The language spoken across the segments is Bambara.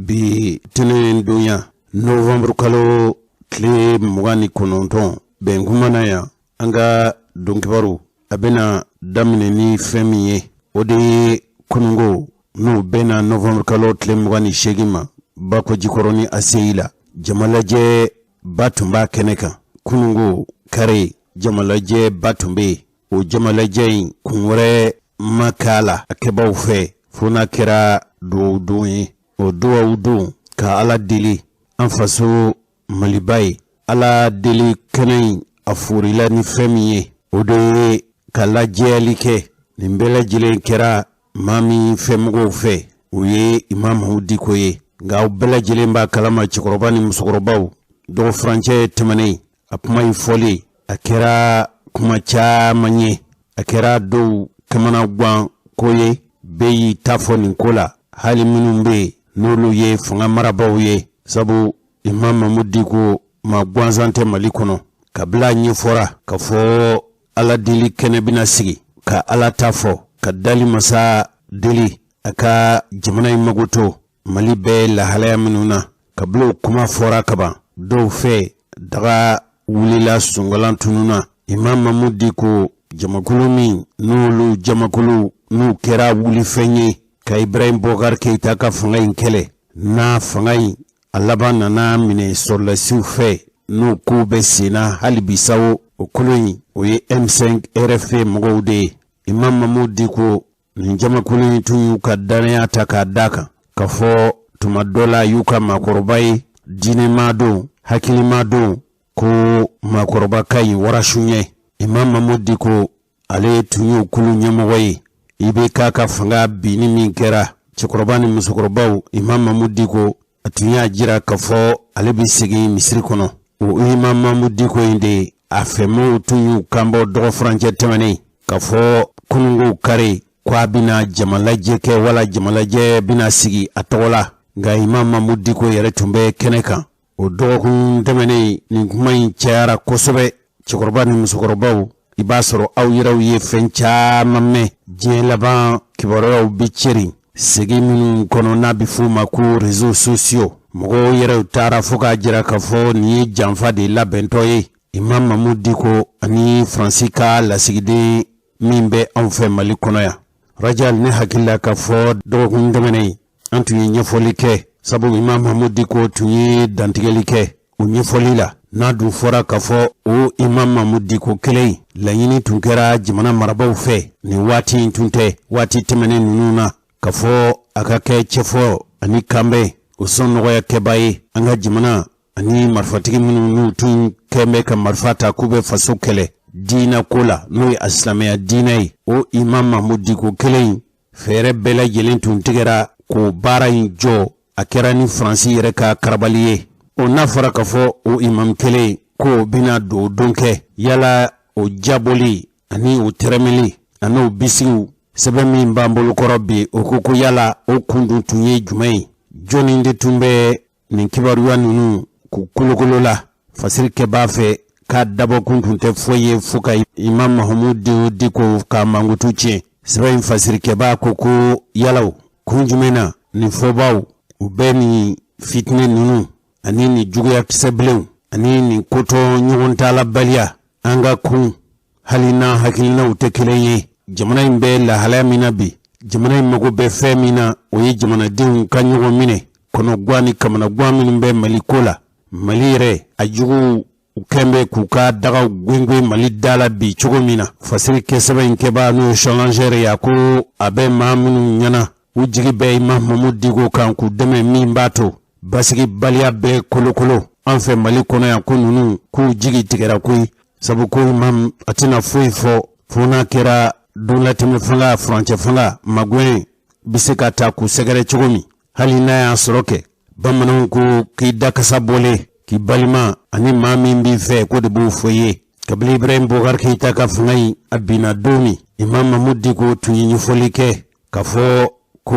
Bi tɛnɛn donya novembre kalo tile 29, Bɛnkuma na yan, an ka donkibaru a bɛna daminɛ ni fɛn min ye, o de ye kununko, n'o bɛnna novembre kalo tile 28 ma, Bakɔjikɔrɔni ACI la, jamalajɛ ba tun b'a kɛnɛ kan. Kununko kari, jamalajɛ ba tun bɛ yen. O jamalajɛ in, kun wɛrɛ ma k'a la a kɛbaw fɛ fo n'a kɛra dugawu don ye. O dugawu don ka Ala deli an faso Maliba ye. Ala deli kɛnɛ in, a forila ni fɛn min ye, o de ye ka lajɛyali kɛ. Nin bɛɛ lajɛlen kɛra maa min fɛmɔgɔw fɛ, o ye Imam Mahmoud Dicko ye. Nka aw bɛɛ lajɛlen b'a kalama, cɛkɔrɔba ni musokɔrɔbaw, dɔgɔ furancɛ tɛmɛnen, a kuma in fɔlen, a kɛra kuma caman ye, a kɛra dɔw kamanagan ko ye. Bɛɛ y'i ta fɔ nin ko la, hali minnu bɛ yen n'olu ye fanga marabaaw ye, sabu Imam Mahmoud Dicko maa gansan tɛ Mali kɔnɔ. Kabila ɲɛfɔra k'a fɔ Ala deli kɛnɛ bɛna sigi ka Ala ta fɔ, ka dali masa deli a ka jamana in magoto, Mali bɛ lahalaya minnu na. Kabila o kuma fɔra kaban, dɔw fɛ daga wulila, sonkalan tununna. Imam Mahmoud Dicko jamakulu min n'olu jamakulu n'u kɛra wulifɛn ye ka Ibrahim Boubacar Keïta ka fanga in kɛlɛ, n'a fanga in a laban nana minɛ sɔrɔdasiw fɛ, n'o kow bɛ senna hali bi sa, o kulu in, o ye M5 RFP mɔgɔw de ye. Imam Mahmoud Dicko, nin jamakulu in tun y'u ka dannaya ta k'a da kan k'a fɔ tuma dɔ la y'u ka maakɔrɔba ye, diinɛmaa don, hakilimaa don, ko maakɔrɔba ka ɲi warasu ɲɛ. Imam Mahmoud Dicko, ale tun y'o kulu ɲɛmɔgɔ ye. IBK ka fanga binni min kɛra, cɛkɔrɔba ni musokɔrɔbaw, Imam Mahmoud Dicko, a tun y'a jira k'a fɔ ale bɛ segin misiri kɔnɔ. O Imam Mahmoud Dicko in de, a fɛmɔgɔw tun y'u kanbɔ dɔgɔ furancɛ tɛmɛnen k'a fɔ kununko kari ko a bɛna jamalajɛ kɛ, wala jamalajɛ bɛna sigi a tɔgɔ la. Nka Imam Mahmoud Dicko yɛrɛ tun bɛ kɛnɛ kan. O dɔgɔkun tɛmɛnen, nin kuma in cayara kosɛbɛ. Cɛkɔrɔba ni musokɔrɔbaw, i b'a sɔrɔ aw yɛrɛw ye fɛn caman mɛn. Diɲɛ laban kibaruyaw bɛ ceri segi minnu kɔnɔ, n'a bɛ f'o ma ko réseaux sociaux, mɔgɔw yɛrɛw taara fo k'a jira k'a fɔ nin ye janfa de labɛntɔ ye Imam Mahmoud Dicko ani Faransi ka lasigiden min bɛ anw fɛ Mali kɔnɔ yan. Rajal, ne hakili la k'a fɔ dɔgɔkun tɛmɛnen an tun ye ɲɛfɔli kɛ, sabu Imam Mahmoud Dicko tun ye dantigɛli kɛ o ɲɛfɔli la. N'a dun fɔra k'a fɔ o Imam Mahmoud Dicko kelen, laɲini tun kɛra jamana marabaaw fɛ nin waati in tun tɛ waati tɛmɛnen ninnu na, k'a fɔ a ka kɛ cɛfɔ ani kanbɛn o sɔn nɔgɔya kɛbaa ye an ka jamana ani marifatigi minnu n'u tun kɛn bɛ ka marifa ta k'u bɛ faso kɛlɛ diinɛ ko la, n'o ye a silamɛya diinɛ ye. O Imam Mahmoud Dicko kelen, fɛɛrɛ bɛɛ lajɛlen tun tigɛra k'o baara in jɔ. A kɛra ni Faransi yɛrɛ ka karabali ye. O n'a fɔra k'a fɔ o imam kelen k'o bɛna don don kɛ, yala o jabɔli ani o tɛrɛmɛli ani o bisigiw, sɛbɛn min b'an bolokɔrɔ bi, o ko ko yala o kun dun tun ye jumɛn ye? Jɔnni de tun bɛ nin kibaruya ninnu k'u kolokolo la? Fasiri kɛbaa fɛ k'a dabɔkun tun tɛ foyi ye fo ka Imam Mahmoud Dicko ka mankutu tiɲɛ. Sɛbɛn in fasirikɛbaa ko ko yalaw kun jumɛn na nin fɔbaw u bɛ nin fitinɛ ninnu ani nin juguya kisɛbilenw ani nin kotɔ ɲɔgɔn talabaliya, an ka kun hali n'an hakilinaw tɛ kelen ye. Jamana in bɛ lahalaya min na bi, jamana in mago bɛ fɛn min na, o ye jamanadenw ka ɲɔgɔn minɛ. Kɔnɔgwan ni kamanagwan minnu bɛ Mali ko la, Mali yɛrɛ a juguw u kɛn bɛ k'u ka dagaw gwengwen Mali da la bi cogo min na. Fasiri kɛsɛbɛn in kɛbaa, n'o ye Challenger ye, a ko a bɛ maa minnu ɲɛna, u jigi bɛ Imam Mahmoud Dicko kan k'u dɛmɛ, min b'a to basigibaliya bɛ kolokolo an fɛ Mali kɔnɔ yan, ko ninnu k'u jigi tigɛra koyi, sabu ko imam a tɛna foyi fɔ fo n'a kɛra donlatɛmɛ fanga, furancɛ fanga magwɛn bɛ se ka ta k'u sɛgɛrɛ cogo min. Hali n'a y'a sɔrɔ kɛ, bamananw ko k'i dakasa bɔlen k'i balima ani maa min b'i fɛ, ko de b'o fɔ i ye. Kabini Ibrahim Boubacar Keïta ka fanga in a binna don min, Imam Mahmoud Dicko tun ye ɲɛfɔli kɛ k'a fɔ ko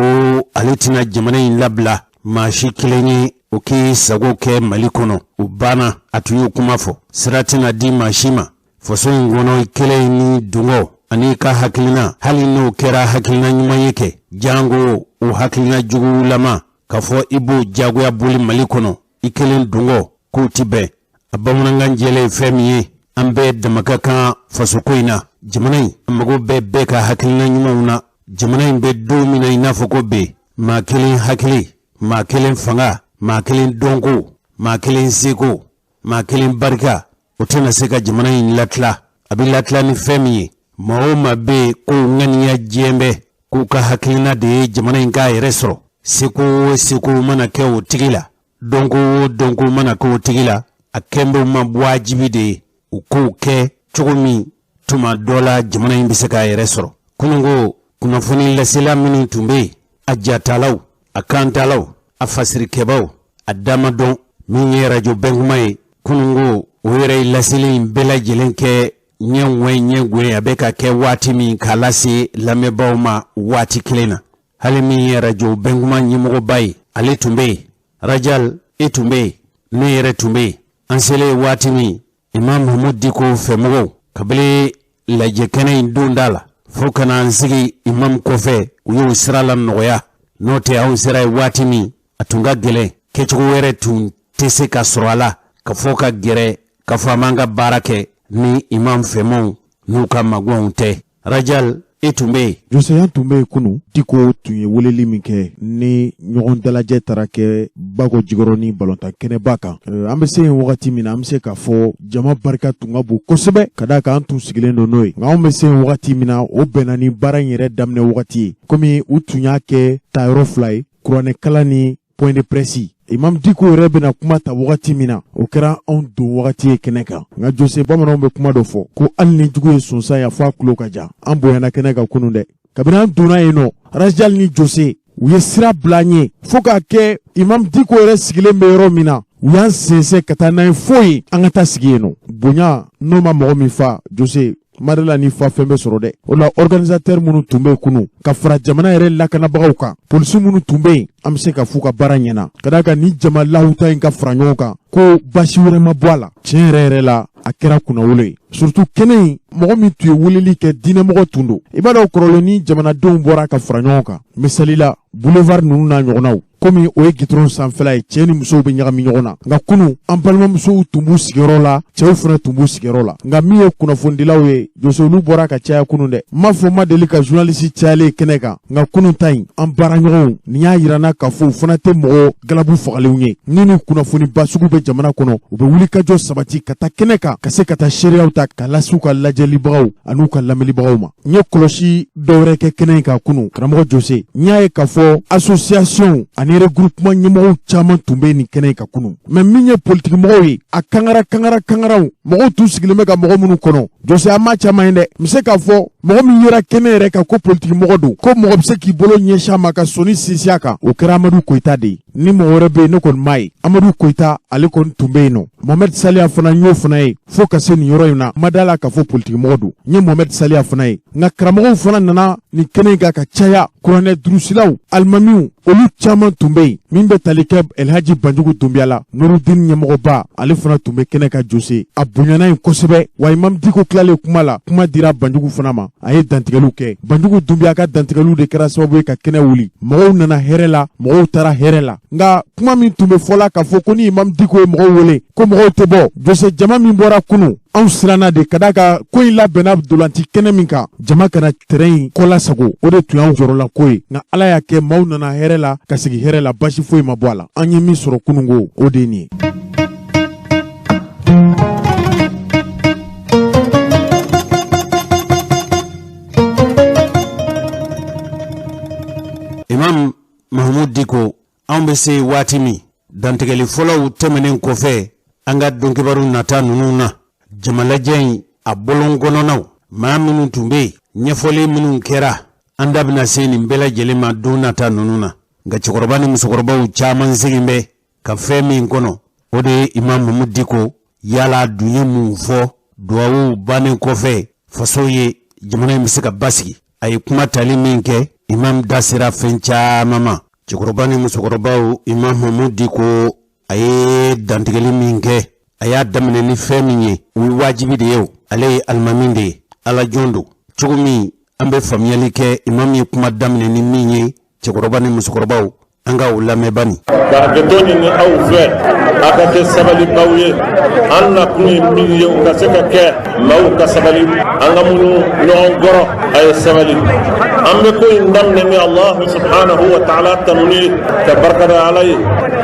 ale tɛna jamana in labila maa si kelen ye o k'i sago kɛ Mali kɔnɔ. O banna, a tun y'o kuma fɔ, sira tɛna di maa si ma faso in kɔnɔ kelen ni dungɔ ani ka hakilina, hali n'o kɛra hakilina ɲuman ye kɛ, jango o hakilina jugulama. k'a fɔ i b'o jagoya boli Mali kɔnɔ i kelen dungɔ k'o ti bɛn. A bamanankan jɛlen ye fɛn min ye, an bɛɛ dama ka kan fasoko in na. Jamana in a mago bɛ bɛɛ ka hakilina ɲumanw na. Jamana in bɛ don min na i n'a fɔ ko bi, maa kelen hakili, maa kelen fanga, maa kelen dɔnko, maa kelen seko, maa kelen barika, o tɛna se ka jamana in latila. A bɛ latila ni fɛn min ye, maa o maa bɛ yen k'o ŋaniya jɛlen bɛ k'u ka hakilina de ye jamana in k'a yɛrɛ sɔrɔ, seko o seko mana kɛ o tigi la, dɔnko o dɔnko mana kɛ o tigi la, a kɛn b'u ma wajibi de ye u k'o kɛ cogo min tuma dɔ la jamana in bɛ se k'a yɛrɛ sɔrɔ. Kununko kunnafoni lasela minnu tun bɛ yen, a jatalaw, a kantalaw, a fasirikɛbaw, a damadɔn min ye arajo Bɛnkuma ye kununko, o yɛrɛ ye laseli in bɛɛ lajɛlen kɛ ɲɛ ŋɔɛ ɲɛ gɛn, a bɛ ka kɛ waati min k'a lase lamɛnbaaw ma waati kelen na. Hali min ye arajo Bɛnkuma ɲɛmɔgɔba ye, ale tun bɛ yen. Rajal, e tun bɛ yen, ne yɛrɛ tun bɛ yen. An selen waati min Imam Mahmud Diko fɛmɔgɔw kabini lajɛ kɛnɛ in donda la fo ka na an sigi imam kɔfɛ, u y'o sira la nɔgɔya. N'o tɛ, anw sera yen waati min, a tun ka gɛlɛn, kɛcogo wɛrɛ tun tɛ se ka sɔrɔ a la ka fɔ ka gɛrɛ ka fɔ an b'an ka baara kɛ ni imam fɛmɔgɔw n'u ka magwanw tɛ. Rajal, e tun bɛ yen. Jose, an tun bɛ yen kunun. Diko tun ye weleli min kɛ ni ɲɔgɔn dalajɛ taara kɛ Bako Jikɔrɔni balontan kɛnɛba kan, an bɛ se yen wagati min na, an bɛ se k'a fɔ jama barika tun ka bon kosɛbɛ, ka d'a kan an tun sigilen don n'o ye. Nka anw bɛ se yen wagati min na, o bɛnna ni baara in yɛrɛ daminɛ wagati ye, komi u tun y'a kɛ tayɔrɔ fila ye, kuranɛkalan ni point de presse. Imam Diko yɛrɛ bɛna kuma ta wagati min na, o kɛra anw don wagati ye kɛnɛ kan. Nka Jose, bamananw bɛ kuma dɔ fɔ ko hali ni jugu ye sonsan ye, a fɔ a tulo ka jan. An bonyana kɛnɛ kan kunun dɛ. Kabini an donna yen nɔ, Rajal ni Jose, u ye sira bila an ye fo k'a kɛ Imam Diko yɛrɛ sigilen bɛ yɔrɔ min na. U y'an sensɛn ka taa n'an ye fo yen, an ka taa sigi yen nɔ. Bonya n'o ma mɔgɔ min fa, Jose, marila ni fa fɛn bɛ sɔrɔ dɛ. O la, organisateur minnu tun bɛ yen kunun, ka fara jamana yɛrɛ lakanabagaw kan, polisi minnu tun bɛ yen, an bɛ se ka f'u ka baara ɲɛna, ka d'a kan ni jama lahuta in ka fara ɲɔgɔn kan ko basi wɛrɛ ma bɔ a la. Tiɲɛ yɛrɛ yɛrɛ la, a kɛra kunnawolo ye, surtout kɛnɛ in mɔgɔ min tun ye weleli kɛ, diinɛmɔgɔ tun don. I b'a dɔn, kɔrɔlen ni jamanadenw bɔra ka fara ɲɔgɔn kan, misali la boulevard ninnu n'a ɲɔgɔnnaw, komi o ye gitɔrɔn sanfɛla ye, cɛɛ ni musow bɛ ɲagami ɲɔgɔn na. Nka kunu, an balimamusow tun b'u sigiyɔrɔ la, cɛw fana tun b'u sigiyɔrɔ la. Nka min ye kunnafonidilaw ye, Jose, olu bɔra ka caya kunu dɛ. N m'a fɔ n ma deli ka journaliste cayalen kɛnɛ kan, nka kunu ta in, an baaraɲɔgɔnw nin y'a yira n na k'a fɔ u fana tɛ mɔgɔ galabu fagalenw ye. Ni ni kunnafoniba sugu bɛ jamana kɔnɔ, u bɛ wulikajɔ sabati ka taa kɛnɛ kan, ka se ka taa seereyaw ta ka lase u ka lajɛlibagaw an'u ka lamɛnibagaw ma. N ye kɔlɔsi dɔwɛrɛ kɛ kɛnɛ in kan kunu, karamɔgɔ Jose. N y'a ye k'a fɔ association ani regroupement ɲɛmɔgɔw caman tun bɛ nin kɛnɛ in kan kunu. Mais min ye politikimɔgɔw ye, a kangara kangara kangaraw, mɔgɔw tun sigilen bɛ ka mɔgɔ minnu kɔnɔ, Jose, an m'a caman ye dɛ. N bɛ se k'a fɔ mɔgɔ min yera kɛnɛ yɛrɛ kan ko politikimɔgɔ don, ko mɔgɔ bɛ se k'i bolo ɲɛsin a ma ka sɔnni sinsin a kan, o kɛra Amadu Koyita de ye. Ni mɔgɔ wɛrɛ bɛ yen, ne kɔni m'a ye. Amadu Koyita, ale kɔni tun bɛ yen nɔ. Mohamed Saliya fana, n y'o fana ye. Fo ka se nin yɔrɔ in na, n ma da la k'a fɔ politikimɔgɔ don. N ye Mohamed Saliya fana ye. Nka karamɔgɔw fana nana nin kɛnɛ in kan ka caya, kuranɛ durusilaw, alimamiw, olu caman tun bɛ yen. Min bɛ tali kɛ Elhaji Banjugu Dunbiya la, Nurudin ɲɛmɔgɔba, ale fana tun bɛ kɛnɛ kan. Jose, a bonyana yen kosɛbɛ. Wa Imam Diko tilalen kuma la, kuma dira Banjugu fana ma, a ye dantigɛliw kɛ. Banjugu Dunbiya ka dantigɛliw de kɛra sababu ye ka kɛnɛ wuli. Mɔgɔw nana hɛrɛ la, mɔgɔw taara hɛrɛ la. Nka kuma min tun bɛ fɔla k'a fɔ ko ni Imam Diko ye mɔgɔw wele ko mɔgɔw tɛ bɔ, Jose, jama min bɔra kunu, anw siranna de, ka d'a kan ko in labɛnna dolanci kɛnɛ min kan, jama kana terrain in kɔlasago, o de tun y'anw jɔrɔla ko ye. Nka Ala y'a kɛ, maaw nana hɛrɛ la ka sigi hɛrɛ la, basi foyi ma bɔ a la. An ye min sɔrɔ kununko, o de ye nin ye. Imam Mahmud Diko, anw bɛ se waati min dantigɛli fɔlɔw tɛmɛnen kɔfɛ an ka donkibaru nata ninnu na, jamalajɛ in a bɔlɔn kɔnɔnaw, maa minnu tun bɛ yen, ɲɛfɔli minnu kɛra, an da bɛna se nin bɛɛ lajɛlen ma don nata ninnu na. Nka cɛkɔrɔba ni musokɔrɔbaw caman sigilen bɛ ka fɛn min kɔnɔ, o de ye Imam Mahmud Diko yala dun ye mun fɔ duwawu bannen kɔfɛ faso ye, jamana in bɛ se ka basigi. A ye kuma tali min kɛ, imam da sera fɛn caman ma. Cɛkɔrɔba ni musokɔrɔbaw, Imam Mahmud Diko a ye dantigɛli min kɛ, a y'a daminɛ ni fɛn min ye, o ye wajibi de ye. O ale ye alimami de ye, ala jɔn don. Cogo min an bɛ faamuyali kɛ, imam ye kuma daminɛ ni min ye, cɛkɔrɔba ni musokɔrɔbaw, An ka o lamɛn bani. Ka hakɛto ɲini aw fɛ, a ka kɛ sabalibaw ye. An nakun ye min ye, o ka se ka kɛ. Maaw ka sabali, an ka muɲu ɲɔgɔn kɔrɔ, a ye sabali. An bɛ ko in daminɛ ni Alahu subhanahu wa taala tanuni ye, ka barika da Ala ye,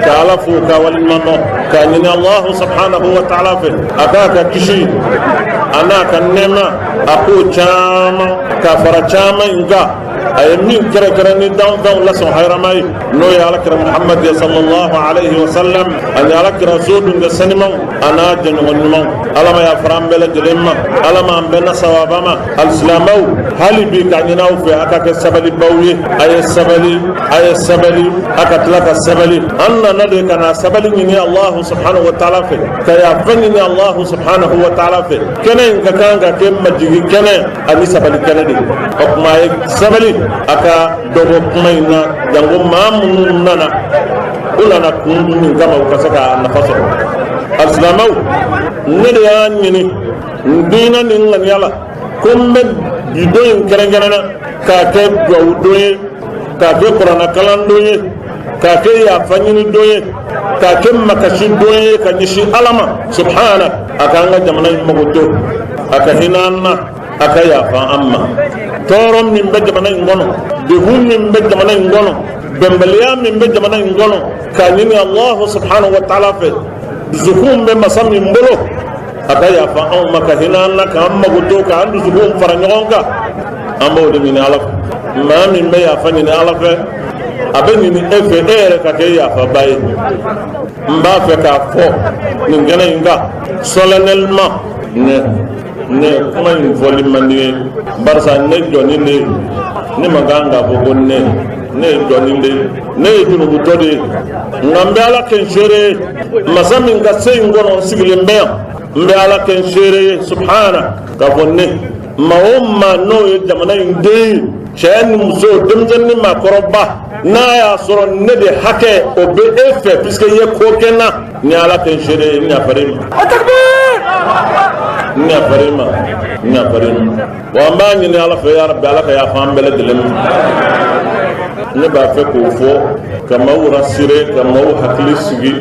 ka Ala fo, ka waleɲuman dɔn, k'a ɲini Alahu subhanahu wa taala fɛ a k'a ka kisi a n'a ka nɛɛma, a k'o caman ka fara caman in kan, a ye min kɛrɛnkɛrɛn ni danfɛnw la sɔn hɛrɛma ye, n'o ye alakira Muhamad ye sallallahu alayhi wa sallam, ani alakira so dunkɛ sanimanw a n'a jɛɲɔgɔn ɲumanw. Ala ma yafara an bɛɛ lajɛlen ma, Ala m'an bɛnna sawaba ma. Alisilamɛw, hali bi k'a ɲini aw fɛ, a ka kɛ sabalibaw ye. A ye sabali, a ye sabali, a ka tila ka sabali. An nana de ka na sabali ɲini Alahu subhanahu wa taala fɛ, ka yafa ɲini Alahu subhanahu wa taala fɛ. Kɛnɛ in ka kan ka kɛ majigi kɛnɛ ani sabali kɛnɛ de. O tuma a ye sabali, a ka dɔ bɔ kuma in na, janko maa minnu nana, u nana kun min kama, u ka se ka nafa sɔrɔ. Alisilamɛw, ne de y'a ɲini n diinɛ ni n ŋaniya la ko n bɛ bi don in kɛrɛnkɛrɛnna k'a kɛ duwawu don ye, k'a kɛ kuranɛkalan don ye, k'a kɛ yafa ɲini don ye, k'a kɛ makasi don ye ka ɲɛsin Ala ma subhana, a k'an ka jamana in mago to, a ka hinɛ an na, a ka yafa an ma. Tɔɔrɔ min bɛ jamana in kɔnɔ, degun min bɛ jamana in kɔnɔ, bɛnbaliya min bɛ jamana in kɔnɔ, k'a ɲini Alahu subhanahu wa taala fɛ, dusukun bɛ masa min bolo, a ka yafa anw ma, ka hinɛ an na, k'an mago to, k'an dusukun fara ɲɔgɔn kan. An b'o de ɲini Ala fɛ. Maa min bɛ yafa ɲini Ala fɛ, a bɛ ɲini e fɛ, e yɛrɛ ka kɛ yafaba ye. N b'a fɛ k'a fɔ nin kɛnɛ in kan solennellement, ne kuma in fɔli man di ye, barisa ne jɔnni de ye. Ne man kan k'a fɔ ko ne ye jɔnni de ye, ne ye junubutɔ de ye, nka n bɛ Ala kɛ n seere ye, masa min ka se in kɔnɔ n sigilen bɛ yan. N bɛ Ala kɛ n seere ye subhana, k'a fɔ ne maa o maa n'o ye jamana in den ye, cɛ ni muso, denmisɛnnin ni maakɔrɔba, n'a y'a sɔrɔ ne de hakɛ o bɛ e fɛ, puisque i ye ko kɛ n na, ni Ala kɛ n seere ye, n yafara i ma, n yafara i ma, n yafara i ma. Wa an b'a ɲini Ala fɛ, ya Rabbi, Ala ka yafa an bɛɛ lajɛlen ma. Ne b'a fɛ k'o fɔ ka maaw rassurer, ka maaw hakili sigi.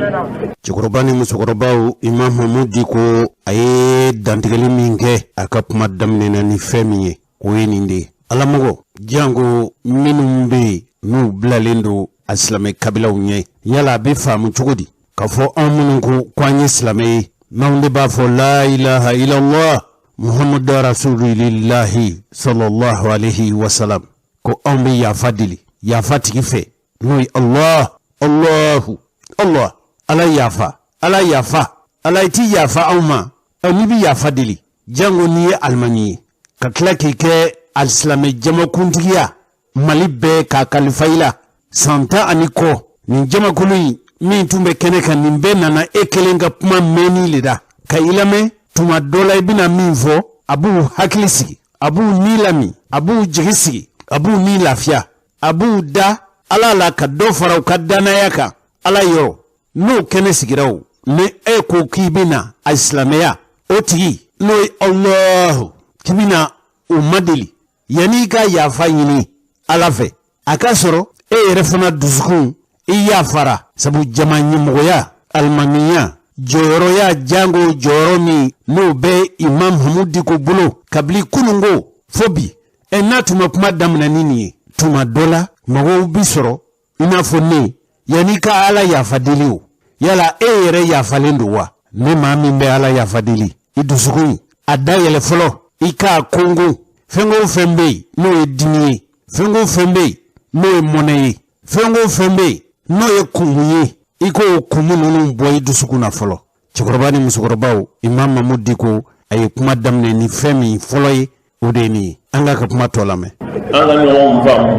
Cɛkɔrɔba ni musokɔrɔbaw, Imam Mahmoud Dicko a ye dantigɛli min kɛ a ka kuma daminɛ na ni fɛn min ye, o ye nin de ye. Alamɔgɔ janko minnu bɛ yen n'u bilalen don a silamɛ kabilaw ɲɛ, yala a bɛ faamu cogo di k'a fɔ anw minnu ko ko an ye silamɛ ye, n'anw de b'a fɔ la ilaha illallah muhammadu rasulillahi sallallahu alaihi wasalam, ko anw bɛ yafa deli yafa tigi fɛ, n'o ye Allah, Allahu Allah, Ala yafa, Ala yafa, Ala i ti yafa anw ma. N'i bɛ yafa deli, jango n'i ye alimami ye, ka tila k'i kɛ alisilamɛ jamakuntigiya Mali bɛɛ k'a kalifa i la san 10 ani kɔ, nin jamakulu in min tun bɛ kɛnɛ kan, nin bɛɛ nana e kelen ka kuma mɛnni le da ka i lamɛn. Tuma dɔ la i bɛna min fɔ, a b'u hakili sigi, a b'u ni lami, a b'u jigi sigi, a b'u ni lafiya, a b'u da Ala la, ka dɔ fara u ka dannaya kan Ala yɔrɔ. N'o kɛnɛ sigira o, ni e ko k'i bɛna a silamɛya o tigi, n'o ye Alahu, k'i bɛna o madeli, yanni i ka yafa ɲini Ala fɛ, a ka sɔrɔ e yɛrɛ fana dusukun i yafara. Sabu jama ɲɛmɔgɔya, alimamiya jɔyɔrɔya, jango jɔyɔrɔ min n'o bɛ Imam Mahmoud Dicko bolo kabini kununko fo bi, ɛ n'a tun ma kuma daminɛ ni nin ye, tuma dɔ la mɔgɔw bi sɔrɔ i n'a fɔ ne, yanni ka Ala yafa deli o, yala e yɛrɛ yafalen don wa? Ne maa min bɛ Ala yafa deli, i dusukun a dayɛlɛ fɔlɔ, i k'a kongon. Fɛn o fɛn bɛ yen n'o ye dimi ye, fɛn o fɛn bɛ yen n'o ye mɔnɛ ye, fɛn o fɛn bɛ yen n'o ye kumu ye, i k'o kumu ninnu bɔ i dusukun na fɔlɔ. Cɛkɔrɔba ni musokɔrɔbaw, Imam Mahmoud Dicko a ye kuma daminɛ ni fɛn min fɔlɔ ye, o de ye nin ye. An k'a ka kuma tɔ lamɛn. An ka ɲɔgɔn faamu.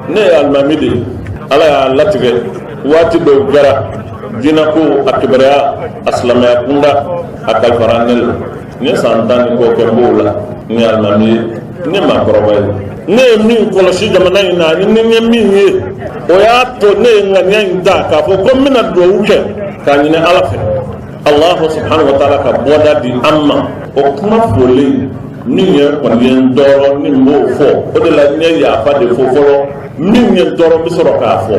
Ne ye alimami de ye. Ala y'a latigɛ, waati dɔw kɛra, jinɛko a kibaruya a silamɛya kunda a kalifara ne la. N ye san 10 ni kɔ kɛ n b'o la. N ye alimami ye, n ye maakɔrɔba ye. Ne ye min kɔlɔsi jamana in na ani ni n ye min ye, o y'a to ne ye ŋaniya in ta k'a fɔ ko n bɛna dugawu kɛ k'a ɲini Ala fɛ, Allahu subhanahu wa taala ka bɔda di an ma. O kuma fɔlen min ye kɔni ye n tɔɔrɔ ni n b'o fɔ, o de la n ye yafa de fɔ fɔlɔ. Min ye n tɔɔrɔ, n bɛ sɔrɔ k'a fɔ.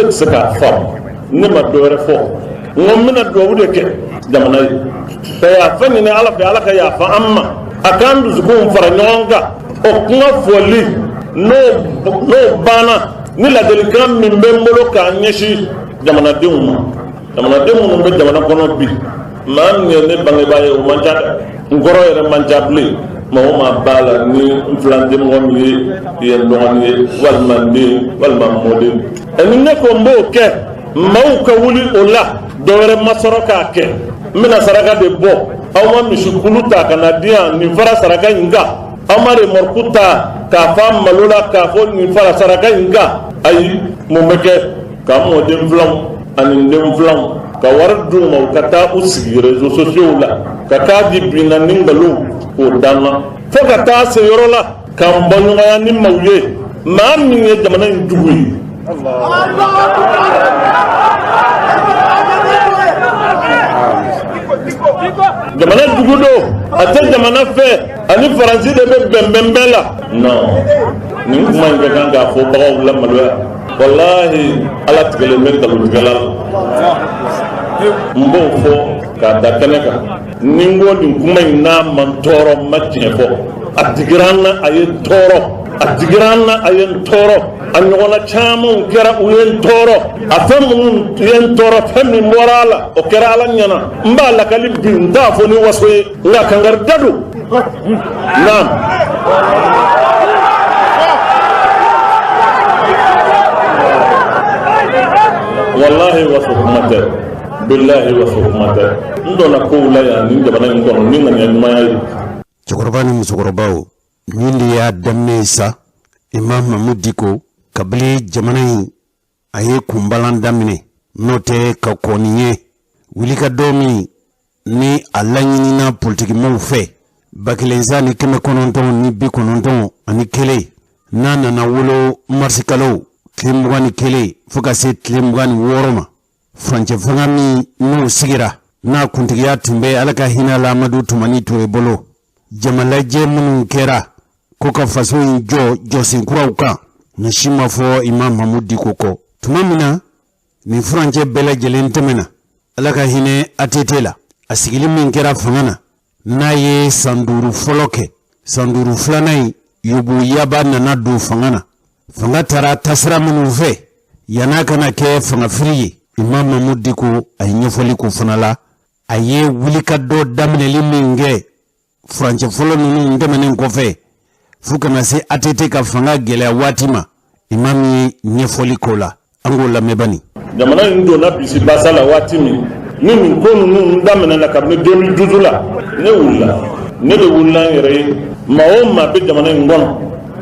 tɛ se k'a faamu. Ne ma dɔ wɛrɛ fɔ, n ko n bɛna dugawu de kɛ jamana ye, ka yafa ɲini Ala fɛ, Ala ka yafa an ma, a k'an dusukunw fara ɲɔgɔn kan. O kuma fɔli n'o banna, ni ladilikan min bɛ n bolo k'a ɲɛsin jamanadenw ma, jamanaden minnu bɛ jamana kɔnɔ bi, maa min ye ne bangebaa ye, o man ca dɛ, n kɔrɔ yɛrɛ man ca bilen. Maa o maa b'a la, ni n filan denmɔgɔ min ye, i ye n dɔgɔnin ye, walima n den, walima n mɔden. Ni ne ko n b'o kɛ, maaw ka wuli o la, dɔ wɛrɛ ma sɔrɔ k'a kɛ. N bɛna saraka de bɔ, aw ma misi kulu ta ka na di yan nin fara saraka in kan, aw ma remorque ta k'a fa malo la k'a fɔ nin fara saraka in kan. Ayi, mun bɛ kɛ? Ka mɔden filanw ani n den filanw ka wari d'u ma, u ka taa u sigi réseaux sociaux la ka taa di binna ni nkalonw k'o d'an na, fo ka taa se yɔrɔ la k'an bɔ ɲɔgɔnya ni maaw ye, maa min ye jamana in jugu ye. Jamana jugu don, a tɛ jamana fɛ, ani Faransi de bɛ bɛnbɛnbɛn la. Non, nin kuma in ka kan k'a fɔ bagaw lamaloya. Walahi, Ala tigɛlen bɛ nkalontigɛla la. N b'o fɔ k'a da kɛnɛ kan. Ni n ko nin kuma in n'a ma n tɔɔrɔ, n ma tiɲɛ fɔ. A digira n na, a ye n tɔɔrɔ, a digira n na, a ye n tɔɔrɔ. A ɲɔgɔnna camanw kɛra, u ye n tɔɔrɔ. A fɛn minnu ye n tɔɔrɔ, fɛn min bɔra a la, o kɛra Ala ɲɛna. N b'a lakali bi, n t'a fɔ ni waso ye, nka kangari da don. Naam, walahi waso kuma tɛ, bilahi waso kuma tɛ. N donna kow la yan nin jamana in kɔnɔ ni ŋaniya ɲumanya ye. Cɛkɔrɔba ni musokɔrɔbaw, nin de y'a daminɛ ye sa. Imam Mahmoud Dicko, kabini jamana in a ye kunbalan daminɛ, n'o tɛ ka kɔn nin ye, wulikajɔ min ni a laɲinina politikimaaw fɛ 1991, n'a nana wolo marisikalo tile 21 fo ka se tile 26 ma, furancɛ fanga min n'o sigira, n'a kuntigiya tun bɛ Ala ka hinɛ la Amadu Tumani Ture bolo, jamalajɛ minnu kɛra ko ka faso in jɔ jɔsen kuraw kan, nin si ma fɔ Imam Mahmoud Dicko kɔ. Tuma min na nin furancɛ bɛɛ lajɛlen tɛmɛna, Ala ka hinɛ ATT la, a sigili min kɛra fanga na, n'a ye san 5 fɔlɔ kɛ, san 5 filanan in, Yobo Yaba nana don fanga na. Fanga taara tasira minnu fɛ yann'a kana kɛ fangafiri ye, Imam Mahmoud Dicko a ye ɲɛfɔli k'o fana la. A ye wulikajɔ daminɛli min kɛ furancɛ fɔlɔ ninnu tɛmɛnen kɔfɛ fo ka na se ATT ka fanga gɛlɛya waati ma, Imam ye ɲɛfɔli k'o la. An k'o lamɛn bani. Jamana in donna bisibasa la waati min ni nin ko ninnu daminɛna kabini 2012 la, ne wulila, ne de wulila n yɛrɛ ye. Maa o maa bɛ jamana in kɔnɔ,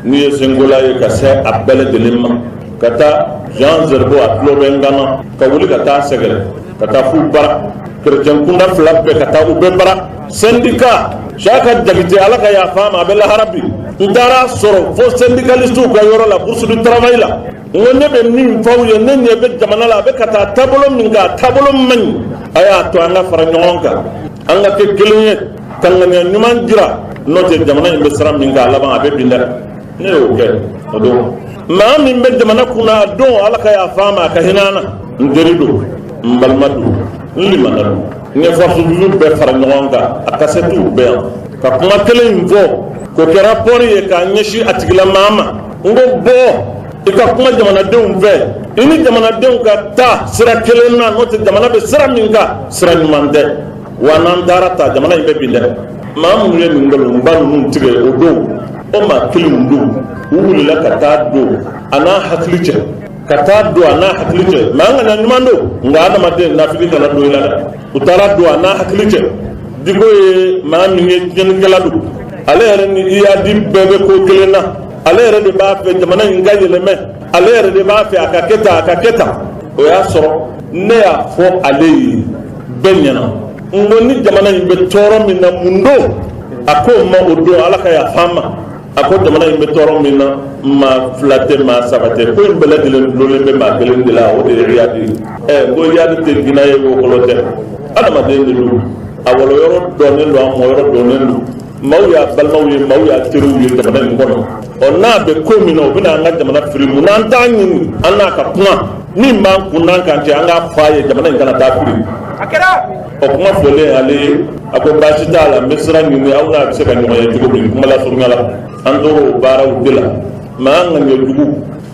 n'i ye senkola ye, ka se a bɛɛ lajɛlen ma, ka taa Jean Zerbo, a tulo bɛ n kan na, ka wuli ka taa sɛgɛrɛ, ka taa f'u bara, kerecɛn kunda fila bɛɛ, ka taa u bɛɛ bara, syndicat Siyaka Jakite, Ala ka yafa a ma, a bɛ lahara bi, n taara sɔrɔ fo syndicalistew ka yɔrɔ la, bourse du travail la. N ko ne bɛ min fɔ aw ye, ne ɲɛ bɛ jamana la, a bɛ ka taa taabolo min kan, a taabolo man ɲi. A y'a to an ka fara ɲɔgɔn kan, an ka kɛ kelen ye, ka ŋaniya ɲuman jira, n'o tɛ jamana in bɛ sira min kan, a laban a bɛ bin dɛ. Ne y'o kɛ o don. Maa min bɛ jamana kunna a don, Ala ka yafa a ma, a ka hinɛ an na, n teri don, n balima don, n limana don. N ye force vive bɛɛ fara ɲɔgɔn kan, a kasɛtiw bɛ yan, ka kuma kelen in fɔ k'o kɛ rapport ye k'a ɲɛsin a tigilamaa ma. N ko bɔ i ka kuma jamanadenw fɛ, i ni jamanadenw ka taa sira kelen na, n'o tɛ jamana bɛ sira min kan, sira ɲuman tɛ wa. N'an taara ta, jamana in bɛ bin dɛ. Maa minnu ye nin nkalonba ninnu tigɛ o don, o maa kelenw don. U wulila ka taa don a n'a hakili cɛ, ka taa don a n'a hakili cɛ. Maa ŋaniya ɲuman don, nka adamaden nafigi kana don i la dɛ. U taara don a n'a hakili cɛ. Dicko ye maa min ye, tiɲɛnikɛla don. Ale yɛrɛ ni Iyad bɛɛ bɛ ko kelen na. Ale yɛrɛ de b'a fɛ jamana in ka yɛlɛmɛ, ale yɛrɛ de b'a fɛ a ka kɛ tan, a ka kɛ tan. O y'a sɔrɔ ne y'a fɔ ale ye bɛɛ ɲɛna, n ko ni jamana in bɛ tɔɔrɔ min na, mun don? A ko n ma o don, Ala ka yafa n ma, a ko jamana in bɛ tɔɔrɔ min na, maa fila tɛ, maa saba tɛ, ko in bɛɛ lajɛlen dulonnen bɛ maa kelen de la, o de ye Iyad ye. Ɛ, n ko Iyad tɛ jinɛ ye, wɔkɔlɔ tɛ, adamaden de don. A wɔlɔyɔrɔ dɔnnen don, a mɔyɔrɔ dɔnnen don. Maaw y'a balimaw ye, maaw y'a teriw ye jamana in kɔnɔ. Ɔ, n'a bɛ ko min na, o bɛna an ka jamana firi. Mun n'an t'a ɲini an n'a ka kuma? Min b'an kun n'an kan cɛ, an k'a fɔ a ye, jamana in kana taa fili. O kuma fɔlen ale ye, a ko baasi t'a la, n bɛ sira ɲini aw n'a bɛ se ka ɲɔgɔn ye cogo min. Kuma lasurunya la, an tora o baaraw de la. Maa ŋaniya jugu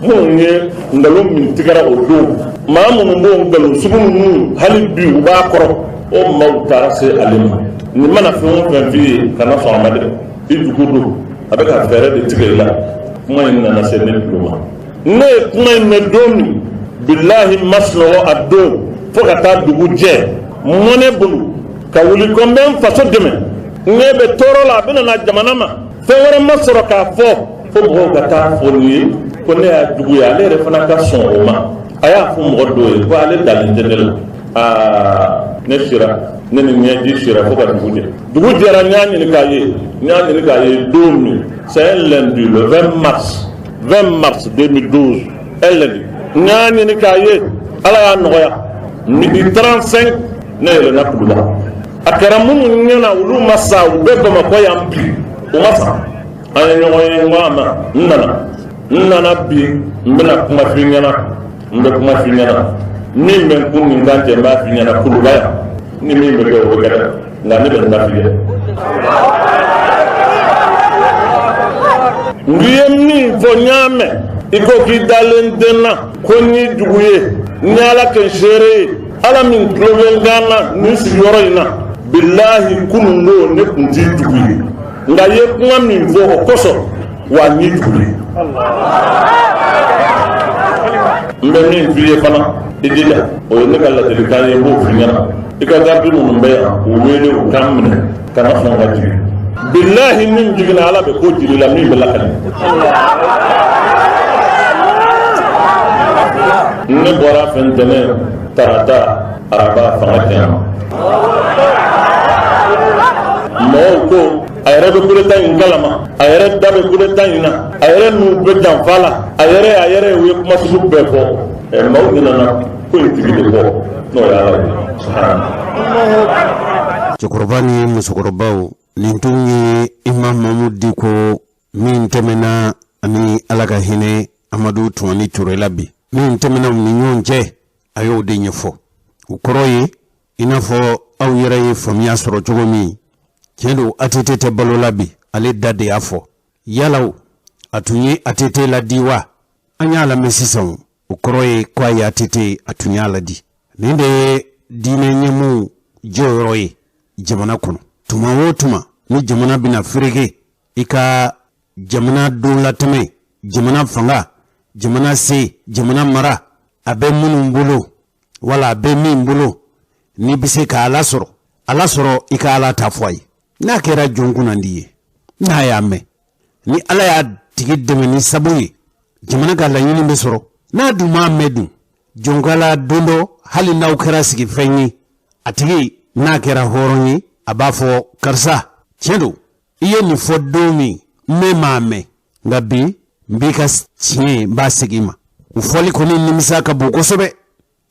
minnu ye nkalon min tigɛra o don, maa minnu b'o nkalon sugu ninnu hali bi u b'a kɔrɔ, o maaw taara se ale ma. Nin mana fɛn o fɛn f'i ye, kana sɔn a ma dɛ, i jugu don, a bɛ ka fɛɛrɛ de tigɛ i la. Kuma in nana se ne tulo ma. Ne ye kuma in mɛn don min, bilahi n ma sunɔgɔ a don fo ka taa dugu jɛ. Mɔnɛ bolo ka wuli ko n bɛ n faso dɛmɛ, n ɲɛ bɛ tɔɔrɔ la, a bɛna na jamana ma, fɛn wɛrɛ ma sɔrɔ k'a fɔ fo mɔgɔw ka taa fɔ nin ye ko ne y'a jugu ye. Ale yɛrɛ fana ka sɔn o ma. A y'a fɔ mɔgɔ dɔw ye ko ale dalen tɛ ne la. Aa, ne sira, ne ni ɲɛji sira fo ka dugu jɛ. Dugu jɛra, n y'a ɲini k'a ye, n y'a ɲini k'a ye don min, c'est un lundi, le 20 mars, 20 mars 2012, un lundi, n y'a ɲini k'a ye. Ala y'a nɔgɔya, midi 35, ne yɛlɛnna Kuluba. A kɛra minnu ɲɛna, olu ma sa, u bɛ Bamakɔ yan bi, u ma sa. An ye ɲɔgɔn ye. N ko a ma, n nana, n nana bi, n bɛna kuma f'i ɲɛna, n bɛ kuma f'i ɲɛna. Min bɛ n kun ni n kan cɛ, n b'a f'i ɲɛna Kuluba yan. Ni min bɛ kɛ, o bɛ kɛ dɛ, nka ne bɛ n ta f'i ye. N k'i ye min fɔ, n y'a mɛn. I ko k'i dalen tɛ n na, ko n y'i jugu ye. N ye Ala kɛ seere ye, Ala min tulo bɛ n kan na nin sigiyɔrɔ in na, bilahi kunun don ne tun t'i jugu ye, nka i ye kuma min fɔ, o kosɔn wa n y'i jugu ye. N bɛ min f'i ye fana, i jija, o ye ne ka ladilikan ye, n b'o f'i ɲɛna. I ka garidi minnu bɛ yan, u wele u k'an minɛ, kana sɔn ka jigin. Bilahi min jiginna, Ala bɛ ko jiri la min bɛ lakali. Ne bɔra fɛn ntɛnɛn, tarata, araba, fanga tiɲɛna. Mɔgɔw ko a yɛrɛ bɛ kudeta in kalama, a yɛrɛ da bɛ kudeta in na, a yɛrɛ n'u bɛ janfa la, a yɛrɛ, a yɛrɛ, u ye kuma sugu bɛɛ fɔ. Ɛ, maaw ɲinɛna ko in tigi de kɔ, n'o ye Ala ye. Cɛkɔrɔba ni musokɔrɔbaw, nin tun ye Imam Mamudu Diko min tɛmɛna ani Ala ka hinɛ Amadu Tumani Ture la bi. Min tɛmɛna u ni ɲɔgɔn cɛ, a y'o de ɲɛfɔ. O kɔrɔ ye, i n'a fɔ aw yɛrɛ ye faamuya sɔrɔ cogo min, tiɲɛ don, ATT tɛ balo la bi, ale da de y'a fɔ. Yala a tun ye ATT ladi wa? An y'a lamɛn sisan. O kɔrɔ ye ko a ye ATT, a tun y'a ladi. Nin de ye diinɛ ɲɛmɔgɔw jɔyɔrɔ ye jamana kɔnɔ. Tuma o tuma ni jamana bɛna fereke, i ka jamana don latɛmɛ, jamana fanga, jamana se, jamana mara, a bɛ minnu bolo wala a bɛ min bolo, n'i bɛ se k'a lasɔrɔ, a lasɔrɔ, i ka Ala ta fɔ a ye. N'a kɛra jɔn kunnandi ye, n'a y'a mɛn, ni Ala y'a tigi dɛmɛ ni sabu ye, jamana ka laɲini bɛ sɔrɔ. N'a dun m'a mɛn dun, jɔnkala don dɔ, hali n'aw kɛra sigifɛn ye, a tigi n'a kɛra hɔrɔn ye, a b'a fɔ karisa, tiɲɛ don, i ye nin fɔ don min, ne m'a mɛn, nka bi n b'i ka tiɲɛ, n b'a segin i ma. O fɔli kɔni nimisa ka bon kosɛbɛ,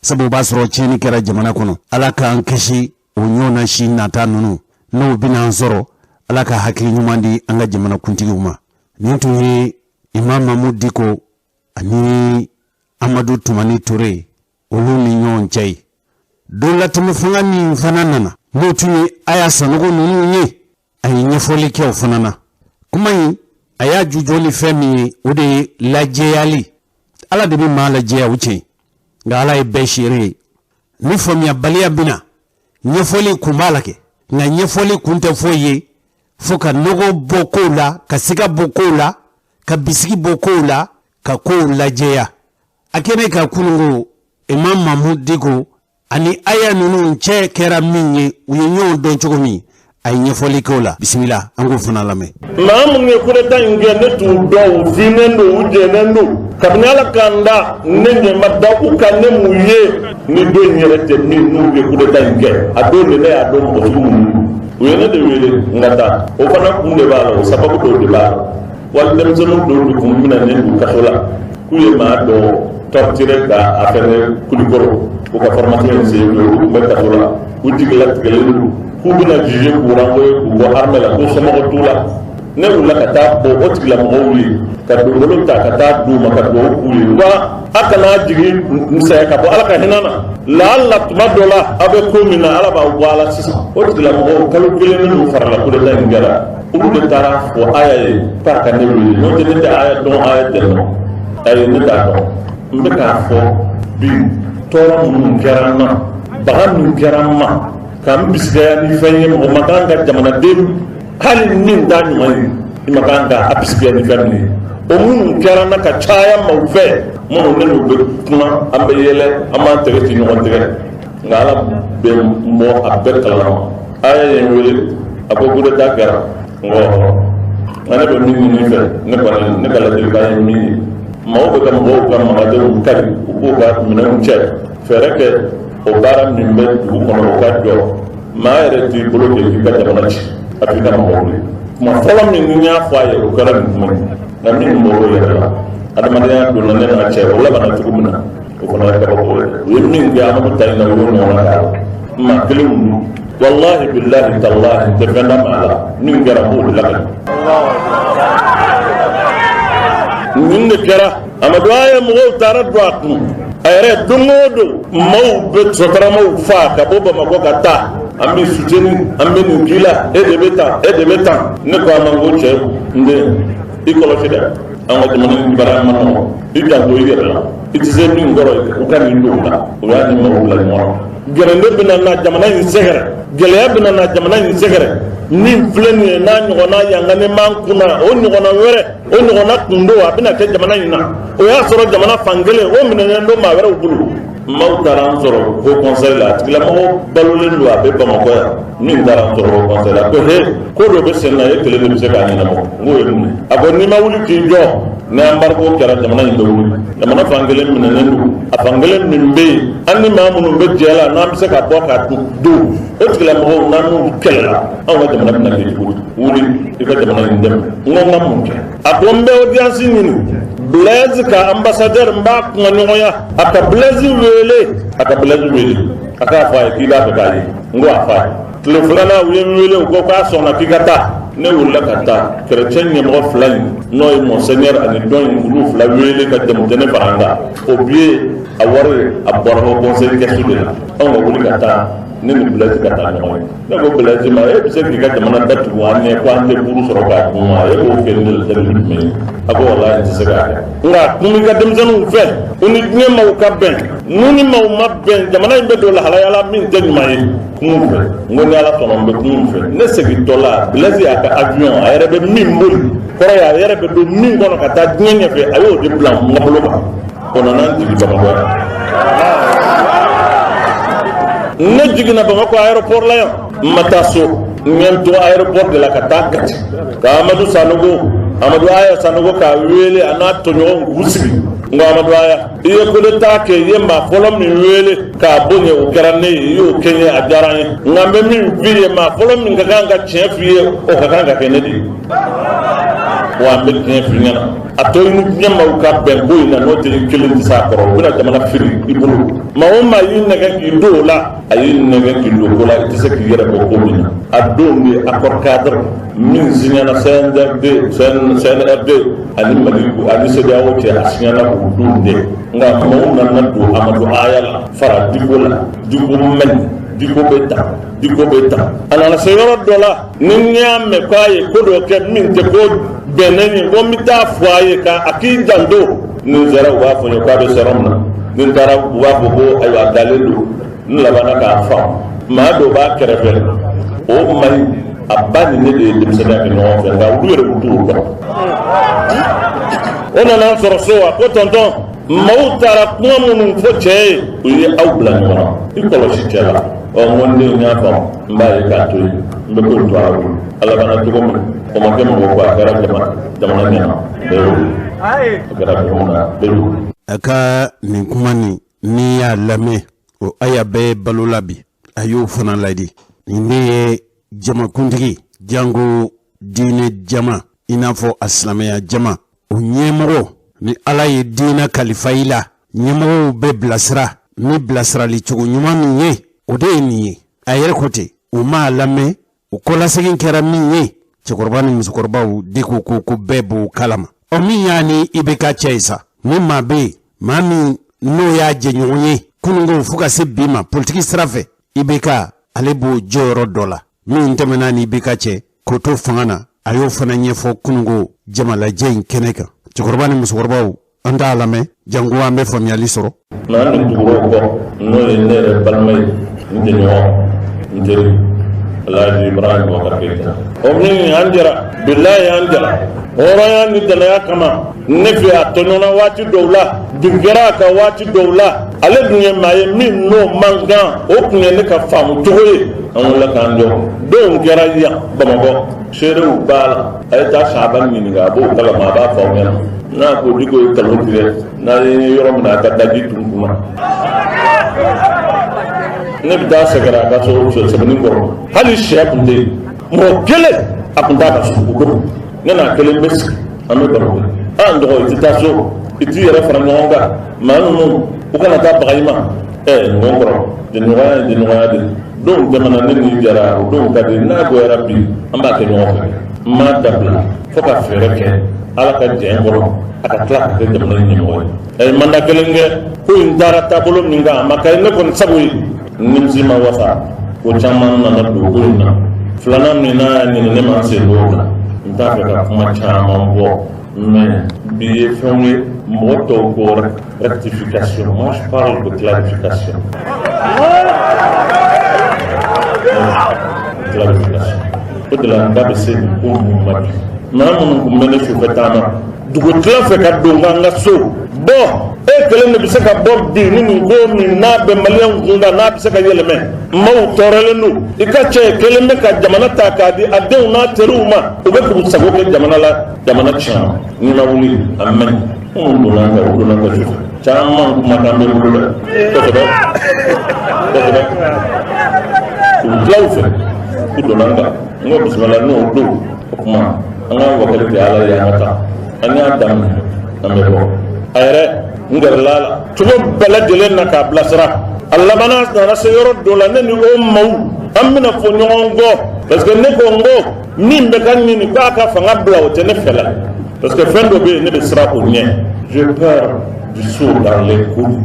sabu o b'a sɔrɔ tiɲɛni kɛra jamana kɔnɔ. Ala k'an kisi o ɲɔgɔnna si nata ninnu n'o bɛna an sɔrɔ. Ala ka hakili ɲuman di an ka jamana kuntigiw ma. Nin tun ye Imam Mamudu Diko ani Amadu Tumani Ture, olu ni ɲɔgɔn cɛ ye. Don latɛmɛ fanga min fana nana, n'o tun ye Aya Sanogo ninnu ye, a ye ɲɛfɔli kɛ o fana na. Kuma in, a y'a jujɔ ni fɛn min ye, o de ye lajɛyali. Ala de bɛ maa lajɛya, o tiɲɛ, nka Ala ye bɛɛ seere ye. Ni faamuyabaliya bɛ na, ɲɛfɔli kun b'a la kɛ, nka ɲɛfɔli kun tɛ foyi ye fo ka nɔgɔ bɔ kow la, ka siga bɔ kow la, ka bisigi bɔ kow la, ka kow lajɛya. A kɛnɛ ka kununko, Imam Mamudu Diko ani Aya ninnu cɛ kɛra min ye, u ye ɲɔgɔn dɔn cogo min, a ye ɲɛfɔli kɛ o la. Bisimila, an k'o fana lamɛn. Maa minnu ye kudeta in kɛ, ne t'u dɔn, u finnen don, u jɛnen don. Kabini Ala k'an da, ne ɲɛ ma da u kan, ne m'u ye. Ni don in yɛrɛ tɛ min n'u ye kudeta in kɛ, a don de ne y'a dɔn mɔgɔ sugu minnu don. U ye ne de wele n ka taa. O fana kun de b'a la, o sababu dɔw de b'a la. Wali denmisɛnninw dɔw de tun minɛnen don kaso la k'u ye maa dɔ torturer ka a fɛngɛ Kulikɔrɔ, u ka formation in sen fɛ. Olu tun bɛ kaso la, u jigilatigɛlen don k'u bɛna juger k'u renvoyer k'u bɔ armée la, ko somɔgɔ t'u la. Ne wulila ka taa bɔ o tigilamɔgɔw ye ka dugukolo ta ka taa d'u ma ka dugawu k'u ye wa a kana jigi misɛnya ka bɔ Ala ka hinɛ na laala tuma dɔ la aw bɛ ko min na Ala b'aw bɔ a la sisan o tigilamɔgɔw kalo kelen minnu farala kudeta in kɛra olu de taara fɔ aya ye k'a ka ne wele n'o tɛ ne tɛ aya dɔn aya tɛ dɔn ayi ne t'a dɔn n bɛ k'a fɔ bi tɔɔrɔ minnu kɛra n na baga min kɛra n ma ka n bisigiya ni fɛn ye mɔgɔ man kan ka jamanaden hali min t'a ɲuman ye i man kan ka a bisigiya ni fɛn min ye o minnu kɛra n na ka caya maaw fɛ minnu ne n'u bɛ kuma an bɛ yɛlɛ an b'an tɛgɛ ci ɲɔgɔn tɛgɛ nka ala bɛ n bɔ a bɛɛ kalama aya ye n wele a ko coup d'état kɛra n ko nka ne bɛ min ɲini i fɛ ne kɔni ne ka ladilikan ye min ye maaw bɛ ka mɔgɔw ka magasinw kari u k'u ka minɛnw cɛ fɛɛrɛ kɛ o baara min bɛ dugu kɔnɔ o ka jɔ maa yɛrɛ t'i bolo kɛ k'i ka jamana ci a f'i ka mɔgɔw ye kuma fɔlɔ min n y'a fɔ a ye o kɛra nin kuma ye nka min bɔr'o yɛrɛ la adamadenya donna ne n'a cɛ o labanna cogo min na o fana ye kabako ye u ye min kɛ Amadu ta in na u y'o ɲɔgɔnna k'a la maa kelen don walahi bilahi talahi n tɛ fɛn da maa la min kɛra n b'o de lakali nin de kɛra Amadu Aya mɔgɔw taara don a kun a yɛrɛ don o don maaw bɛ sotaramaw fa ka bɔ Bamakɔ ka taa an bɛ suteni an bɛ nin k'i la e de bɛ tan e de bɛ tan ne ko a ma n ko cɛ n den i kɔlɔsi dɛ an ka jamana in baara man nɔgɔn i janto i yɛrɛ la i tɛ se min kɔrɔ u ka nin don la o y'a ni maaw bila ɲɔgɔn na gɛrɛnde bɛna na jamana in sɛgɛrɛ gɛlɛya bɛna na jamana in sɛgɛrɛ min filɛ nin ye n'a ɲɔgɔnna yangannen b'an kunna o ɲɔgɔnna wɛrɛ o ɲɔgɔnna kun don a bɛna kɛ jamana in na o y'a sɔrɔ jamana fan kelen o minɛnen don maa wɛrɛw bolo maaw taara an sɔrɔ haut conseil la a tigilamɔgɔ balolen don a bɛ bamakɔ yan min taara an sɔrɔ haut conseil la ko he ko dɔ bɛ sen na e kelen de bɛ se k'a ɲɛnabɔ n k'o ye mun ye a ko n'i ma wuli k'i jɔ ni embargo kɛra jamana in bɛ wuli jamana fan kelen minɛnen don a fan kelen min bɛ yen an ni maa minnu bɛ jɛ la n'an bɛ se ka bɔ ka don o tigilamɔgɔw n'an n'u kɛlɛla anw ka jamana bɛna kɛ cogo di wuli i ka jamana in dɛmɛ n ko n ka mun kɛ a ko n bɛ audience ɲini Blaise ka ambassadeur n b'a kuma ɲɔgɔnya a ka Blaise wele a ka Blaise wele a k'a fɔ a ye k'i b'a fɛ k'a ye n ko a fɔ a ye tile filanan u ye n wele u ko k'a sɔnna k'i ka taa ne wulila ka taa chrétien ɲɛmɔgɔ fila in n'o ye monseigneur ani dɔ in olu fila wele ka jamutɛnɛ fara an kan o billet a wari a bɔra haut conseil kɛsu de la anw ka wuli ka taa ne ni Blaise ka taa ɲɔgɔn ye ne ko Blaise ma e bɛ se k'i ka jamana datugu an ɲɛ ko an tɛ buru sɔrɔ k'a dun wa e b'o kɛ ni dalilu jumɛn ye a ko walahi n tɛ se k'a kɛ nka kun i ka denmisɛnninw fɛ u ni diɲɛ maaw ka bɛn n'u ni maaw ma bɛn jamana in bɛ don lahalaya la min tɛ ɲuman ye kun fɛ n ko ni ala sɔnna n bɛ kun fɛ ne segintɔ la Blaise y'a ka avion a yɛrɛ bɛ min boli kɔrɔ ye a yɛrɛ bɛ don min kɔnɔ ka taa diɲɛ ɲɛfɛ a y'o de bila n ka bolo kan o nana n jigin Bamakɔ yan ne jiginna Bamakɔ aéroport la yan n ma taa so n ye n to aéroport de la ka taa Kati ka Amadu Sanogo Amadu Aya Sanogo k'a wele a n'a tɔɲɔgɔnw k'u sigi n ko Amadu Aya i ye coup d'état kɛ i ye maa fɔlɔ min wele k'a bonya o kɛra ne ye i y'o kɛ n ye a diyara n ye nka n bɛ min f'i ye maa fɔlɔ min ka kan ka tiɲɛ f'i ye o ka kan ka kɛ ne de ye wa n bɛ tiɲɛ f'i ɲɛna a to i ni diɲɛ maaw ka bɛn ko in na n'o tɛ i kelen tɛ s'a kɔrɔ u bɛna jamana firi i bolo maa o maa y'i nɛgɛ k'i don o la a y'i nɛgɛ k'i don ko la i tɛ se k'i yɛrɛ bɔ ko min na a don de accord cadre min signana CNRD CNRD ani Mali ani CEDEAO cɛ a signana o don de nka maaw nana don Amadu Aya la fara Diko la Diko man ɲi Diko bɛ tan Diko bɛ tan a nana se yɔrɔ dɔ la ni n y'a mɛn k'a ye ko dɔ kɛ min tɛ ko bɛnnen ye ko n bɛ taa fɔ a ye k'a k'i janto ni n sera u b'a fɔ n ye k'a bɛ sɔrɔ min na ni n taara u b'a fɔ ko ayiwa a dalen don n labanna k'a faamu maa dɔ b'a kɛrɛfɛ o man ɲi a ba ni ne de ye denmisɛnninya kɛ ɲɔgɔn fɛ nka olu yɛrɛ u t'o dɔn o nana n sɔrɔ so a ko tɔntɔn maaw taara kuma minnu fɔ cɛ ye u ye aw bila ɲɔgɔn na i kɔlɔsi cɛ la ɔ n ko n den y'a faamu n b'a ye k'a to yen n bɛ ko in to ala bolo a labanna cogo min o ma kɛ mɔgɔ ko a kɛra jama jamana ɲɛna bɛɛ y'o ye a kɛra cogo min na bɛɛ y'o ye. A ka nin kuma nin n'i y'a lamɛn o aya bɛ balo la bi a y'o fana ladi nin de ye jamakuntigi janko diinɛ jama i n'a fɔ a silamɛya jama o ɲɛmɔgɔ ni ala ye diinɛ kalifa i la ɲɛmɔgɔw bɛ bilasira ni bilasirali cogo ɲuman min ye o de ye nin ye a yɛrɛ ko ten u m'a lamɛn o kɔlasegin kɛra min ye Cɛkɔrɔba ni musokɔrɔbaw, Diko ko ko bɛɛ b'o kalama. Ɔ, min y'a ni IBK cɛ ye sa, ni maa bɛ yen, maa min n'o y'a jɛɲɔgɔn ye kununko fo ka se bi ma politiki sira fɛ, IBK ale b'o jɔyɔrɔ dɔ la. Min tɛmɛna ni IBK cɛ k'o to fanga na, a y'o fana ɲɛfɔ kununko jamalajɛ in kɛnɛ kan. Cɛkɔrɔba ni musokɔrɔbaw, an t'a lamɛn janko an bɛ faamuyali sɔrɔ. Maa min tugura o kɔ, n'o ye ne yɛrɛ balima ye, n jɛɲɔgɔn, n teri, Alhaji Ibrahim Boubacar Keïta, o min an jɛra, bilayi an jɛra hɔrɔnya ni danaya kama ne fɛ. A tɔɲɔna waati dɔw la, bin kɛra a kan waati dɔw la. Ale dun ye maa ye min n'o man kan. O tun ye ne ka faamu cogo ye. An wulila k'an jɔ. Donw kɛra yan Bamakɔ, seerew b'a la. A ye taa Saba ɲininka, a b'o kalama, a b'a fɔ aw ɲɛna. N'a ko Diko ye nkalon tigɛ, n'a ye yɔrɔ min na, a ka daji tun kunna. Ne bɛ taa sɛgɛrɛ a ka so Sɛbɛnni kɔrɔ, hali sɛ tun tɛ yen, mɔgɔ kelen a tun t'a ka so. O don, ne n'a kelen bɛ sigi, an bɛ baro kɛ. An dɔgɔ, i tɛ taa so, i t'i yɛrɛ fara ɲɔgɔn kan, maa ninnu u kana taa baga i ma. Ɛ, ɲɔgɔn kɔrɔ, jɛɲɔgɔnya ye jɛɲɔgɔnya de ye. Donw tɛmɛna, ne ni jara, o donw ka di. N'a goyara bi, an b'a kɛ ɲɔgɔn fɛ. N m'a dabila fo ka fɛɛrɛ kɛ, Ala ka jɛn kɔrɔ, a ka tila ka kɛ jamana in ɲɛmɔgɔ ye. A ye mandat kelen kɛ. Ko in taara taabolo min kan, a ma kɛ ne kɔni sago ye, nimisi ma wasa. Ko caman nana don ko in na. Filanan min n'a y'a ɲini ne ma, n sen don o la. N t'a fɛ ka kuma caman bɔ, mais bi ye fɛnw ye, mɔgɔ tɔw ko rectification, moi je parle de clarification. Clarification, o de la n da bɛ se nin ko ninnu ma bi. Maa minnu tun bɛ ne sufɛ taama dugutila fɛ ka don k'an ka so bɔ, e kelen de bɛ se ka bɔ bi ni nin ko min n'a bɛ maliyɛn kun kan, n'a bɛ se ka yɛlɛmɛ. Maaw tɔɔrɔlen don. I ka cɛ kelen bɛ ka jamana ta k'a di a denw n'a teriw ma, u bɛ k'u sago kɛ jamana la, jamana tiɲɛna. N'i ma wuli, a man ɲi. Minnu donna an kan, u donna an kan sufɛ. Caman kumakan bɛ n bolo dɛ, kosɛbɛ kosɛbɛ. U tilaw fɛ, u donna an kan. N ko bisimila, n'o don, o tuma an ka wakali kɛ Ala ye, an ka taa. An y'a daminɛ, an bɛ bɔ. A yɛrɛ, n gɛrɛla a la cogo bɛɛ lajɛlen na k'a bilasira. A labanna nana se yɔrɔ dɔ la, ne ni o maaw, an bɛna fɔ ɲɔgɔn kɔ, parce que ne ko n ko min bɛ ka ɲini k'a ka fanga bila, o tɛ ne fɛ la, parce que fɛn dɔ bɛ yen, ne bɛ siran o ɲɛ. J'ai peur du saut dans l'inconnu.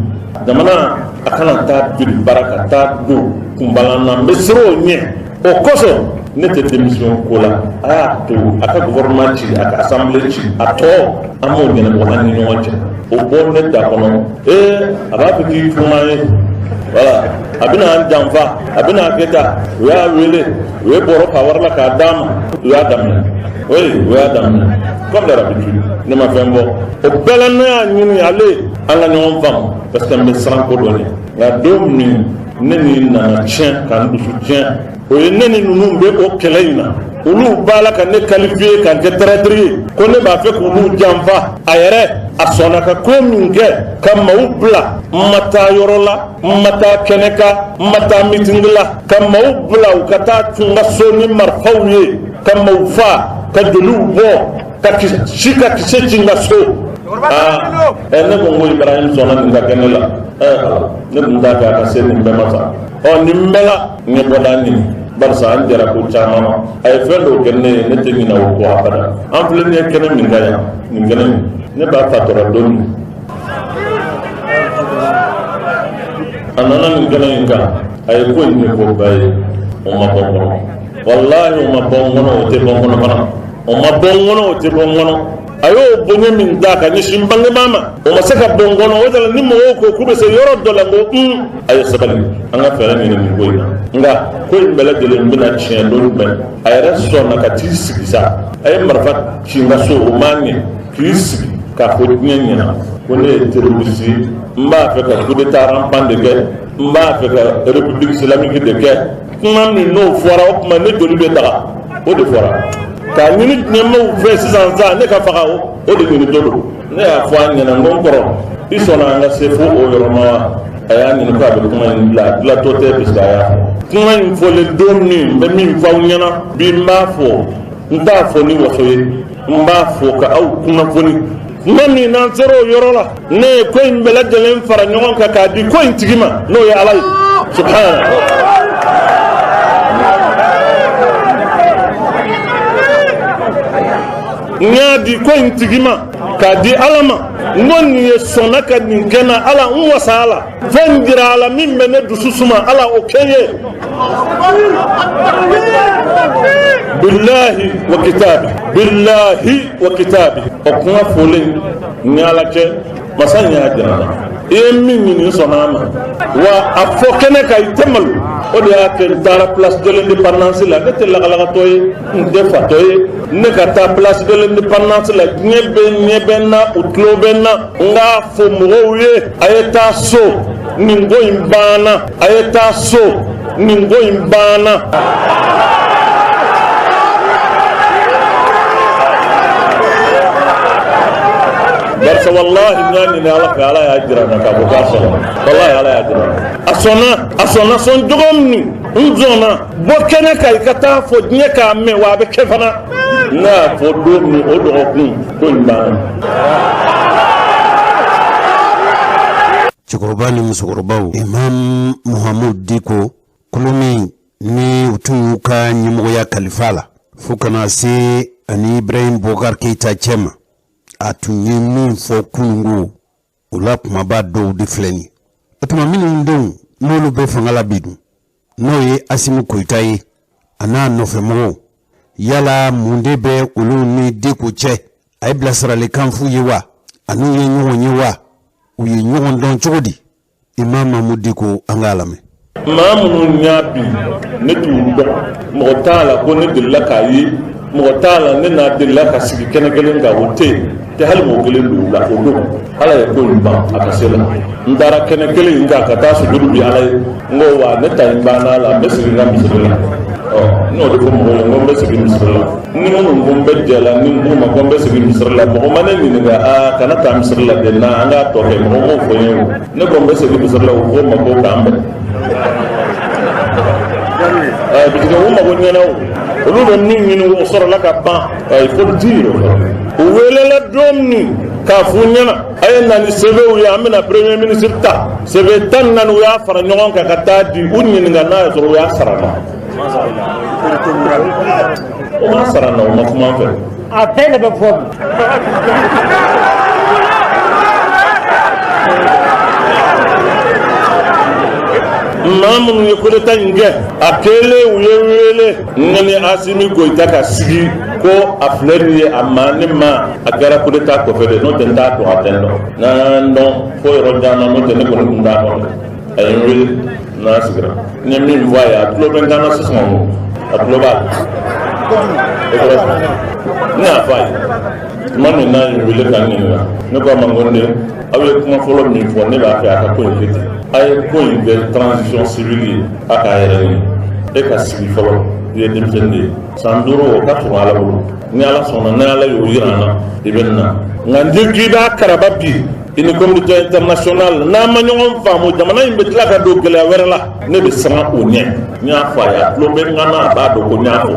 Jamana a kana taa biri bara ka taa don kunbalan na, n bɛ siran o ɲɛ. O kosɔn ne tɛ démission ko la. A y'a to a ka gouvernement ci, a ka assemblée ci, a tɔ an b'o ɲɛnabɔ an ni ɲɔgɔn cɛ. O bɔ ne da kɔnɔ, ee, a b'a fɛ k'i kuma ye, voilà, a bɛna an janfa, a bɛna a kɛ tan. U y'a wele, u ye bɔrɔ fa wari la k'a d'a ma, u y'a daminɛ. Oui, u y'a daminɛ comme d'habitude. Ne ma fɛn bɔ o bɛɛ la. Ne y'a ɲini ale, an ka ɲɔgɔn faamu, parce que n bɛ siran ko dɔ ɲɛ. Nka don min ne ni nana tiɲɛ ka n dusu tiɲɛ, o ye ne ni ninnu bɛ o kɛlɛ in na. Olu b'a la ka ne qualifier ka kɛ traître ye, ko ne b'a fɛ k'olu janfa. A yɛrɛ a sɔnna ka ko min kɛ ka maaw bila, n ma taa yɔrɔ la, n ma taa kɛnɛ kan, n ma taa meeting la, ka maaw bila u ka taa tun ka so ni marifaw ye, ka maaw fa, ka joliw bɔ, ka si ka kisɛ ci n ka so. Aa, ɛ, ne ko n ko Ibrahim sɔnna nin ka kɛ ne la. Ɛ Ala, ne tun t'a fɛ a ka se nin bɛɛ ma sa. Ɔ, nin bɛɛ la, n ye bɔda ɲini, barisa an jɛra ko caman ma. A ye fɛn dɔw kɛ ne ye, ne tɛ ɲinɛ o kɔ abada. An filɛ nin ye kɛnɛ min kan yan, nin kɛnɛ in, ne b'a fatɔra don min a nana nin kɛnɛ in kan, a ye ko in ɲɛfɔ ba ye, o ma bɔ n kɔnɔ. Walahi, o ma bɔ n kɔnɔ, o tɛ bɔ n kɔnɔ fana. O ma bɔ n kɔnɔ, o tɛ bɔ n kɔnɔ. A y'o bonya min da ka ɲɛsin n bangebaa ma, o ma se ka bɔ n kɔnɔ. O de la, ni mɔgɔw ko k'u bɛ se yɔrɔ dɔ la, n ko un, a ye sabali, an ka fɛɛrɛ ɲini nin ko in na. Nka ko in bɛɛ lajɛlen bɛna tiɲɛ don jumɛn? A yɛrɛ sɔnna ka t'i sigi sa, a ye marifa ci n ka so, o m'a ɲɛ, k'i sigi k'a fɔ diɲɛ ɲɛna ko ne ye terroriste ye, n b'a fɛ ka coup d'état rampant de kɛ, n b'a fɛ ka république islamique de kɛ. Kuma min n'o fɔra, o tuma ne joli bɛ daga. O de fɔra k'a ɲini diɲɛmaaw fɛ sisan sa, ne ka faga, o de ɲini to don. Ne y'a fɔ a ɲɛna, n ko n kɔrɔ, i sɔnna an ka se fo o yɔrɔ ma wa? A y'a ɲini ko a bɛ kuma in bila, a dilatɔ tɛ, puisque a y'a fɔ. Kuma in fɔlen don min, n bɛ min fɔ aw ɲɛna bi, n b'a fɔ, n t'a fɔ ni waso ye, n b'a fɔ ka aw kunnafoni. Kuma min n'an sera o yɔrɔ la, ne ye ko in bɛɛ lajɛlen fara ɲɔgɔn kan k'a di ko in tigi ma, n'o ye Ala ye subhana. N y'a di ko in tigi ma k'a di Ala ma. N ko nin ye sɔnna ka nin kɛ n na, Ala n wasa a la. Fɛn jira a la min bɛ ne dusu suma, Ala o kɛ n ye. Bilahi wa kitabi, bilahi wa kitabi. O kuma fɔlen n ni Ala cɛ, masa in y'a jira n na. I ye min ɲini, n sɔnna a ma. Wa a fɔ kɛnɛ kan, i tɛ malo. O de y'a kɛ n taara place de l'indépendance la. Ne tɛ lagalagatɔ ye, n tɛ fatɔ ye. Ne ka taa place de l'indépendance la, diɲɛ bɛɛ ɲɛ bɛ n na, u tulo bɛ n na. N k'a fɔ mɔgɔw ye, a ye taa so, nin ko in banna. A ye taa so, nin ko in banna. Barisa walahi n y'a ɲini Ala fɛ, Ala y'a jira n na k'a fɔ k'a sɔnna. Walahi Ala y'a jira n na. A sɔnna, a sɔnna sɔn cogo min, n sɔnna. Bɔ kɛnɛ kan, i ka taa fɔ diɲɛ k'a mɛn, wa a bɛ kɛ fana. Ne y'a fɔ don min, o dɔgɔkun ko in banna. Cɛkɔrɔba ni musokɔrɔbaw, Imam Muhammad Diko, kulu min ni u tun y'u ka ɲɛmɔgɔya kalifa la fo ka na se ani Ibrahim Boubacar Keita cɛ ma, a tun ye min fɔ kununko, o la kumaba dɔw de filɛ nin. O tuma minnu denw n'olu bɛ fanga la bi dun, n'o ye Asimi Goyita ye a n'a nɔfɛmɔgɔw, yala mun de bɛ olu ni Diko cɛ? A ye bilasiralikan f'u ye wa? A n'u ye ɲɔgɔn ye wa? U ye ɲɔgɔn dɔn cogo di? Imam Mahmoud Diko, an k'a lamɛn. Maa minnu y'a bin, ne t'u dɔn. Mɔgɔ t'a la ko ne delila k'a ye, mɔgɔ t'a la ne n'a delila ka sigi kɛnɛ kelen kan. O tɛ yen tɛ, hali mɔgɔ kelen don la. O don Ala ye ko in ban a ka se la. N taara kɛnɛ kelen in kan ka taa sujudu bi Ala ye. N ko wa ne ta in banna la, n bɛ segin n ka misiri la. Ɔ n y'o de fɔ mɔgɔw ye, n ko n bɛ segin misiri la. Ni minnu ko n bɛ jɛ la, ni n k'u ma ko n bɛ segin misiri la, mɔgɔ ma ne ɲininka aa kana taa misiri la de na an k'a tɔ kɛ. Mɔgɔ m'o fɔ n ye. O ne ko n bɛ segin misiri la, u ko n ma ko k'an bɛn. Parce que u mago ɲɛna, o olu bɛ min ɲini, o sɔrɔla ka ban. Il faut le dire. U welela don min k'a f'u ɲɛna a ye na ni sɛbɛnw ye, an bɛna premier ministre ta, sɛbɛn 14 u y'a fara ɲɔgɔn kan ka taa di. U ɲininka n'a y'a sɔrɔ u y'a sara na. O ma sara na, o ma kuma an fɛ. A bɛɛ de bɛ fɔ bi. Maa minnu ye coup d'état in kɛ, a kɛlen u ye wele, ne ni Asimi Goyita ka sigi ko a filɛ nin ye, a ma ne ma, a kɛra coup d'état kɔfɛ de, n'o tɛ n t'a dɔn, a tɛ n dɔn, n'an dɔn fo yɔrɔ jan na, n'o tɛ ne kɔni tun t'a dɔn dɛ. A ye n wele, n'a sigira, n ye min fɔ a ye, a tulo bɛ n kan na sisan, o a tulo b'a la. Ne y'a fɔ a ye tuma min n'a ye n wele ka n ɲininka, ne ko a ma n ko n den, aw ye kuma fɔlɔ min fɔ, ne b'a fɛ a ka ko in kɛ ten. A ye ko in kɛ transition civile ye, a k'a yɛrɛ ɲini. E ka sigi fɔlɔ, i ye denmisɛnnin de ye, san 5 o ka surun Ala bolo. Ni Ala sɔnna, ni Ala y'o yira an na, i bɛ na. Nka n'i k'i b'a karaba bi, i ni communauté internationale n'an ma ɲɔgɔn faamu, jamana in bɛ tila ka don gɛlɛya wɛrɛ la. Ne bɛ siran o ɲɛ. N y'a fɔ a ye, a tulo bɛ n kan na, a b'a dɔn ko n y'a fɔ.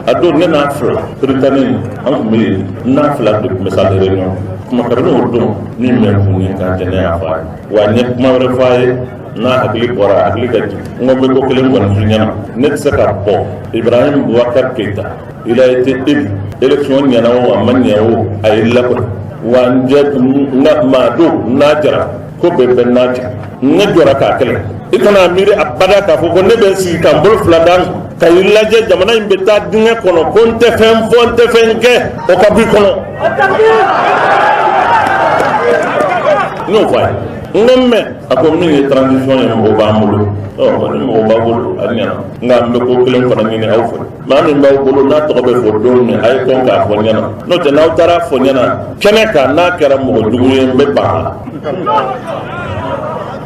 A don ne n'a fila Prytanée, an tun bɛ yen, n n'a fila de tun bɛ salle de réunion kuma. Kabini o don min bɛ n kun ni kan cɛ, ne y'a fɔ a ye. Wa n ye kuma wɛrɛ fɔ a ye, n'a hakili bɔra, a hakili ka jigin. N ko n bɛ ko kelen kɔni f'i ɲɛna, ne tɛ se ka bɔ. Ibrahim Boubacar Keïta, il a été élu, élection ɲɛna o, a ma ɲɛ o, a ye lakɔli. Wa n jɛ n ka maa don n'a jara ko bɛɛ bɛ n'a cɛ, ne jɔra k'a kɛlɛ. I kana miiri abada k'a fɔ ko ne bɛ n sigi ka n bolo fila d'an kun ka i lajɛ jamana in bɛ taa dingɛ kɔnɔ, ko n tɛ fɛn fɔ, n tɛ fɛn kɛ, o ka bɔ i kɔnɔ. N y'o fɔ a ye. N ko mɛ, a ko min ye transition ye, mɔgɔ b'an bolo. Ɔ ni mɔgɔ b'a bolo, a ɲɛna. Nka n bɛ ko kelen fana ɲini aw fɛ, maa min b'aw bolo n'a tɔgɔ bɛ fɔ don min, a ye kɔn k'a fɔ ɲɛna. N'o tɛ, n'aw taara fɔ ɲɛna kɛnɛ kan, n'a kɛra mɔgɔ jugu ye, n bɛ ban a la.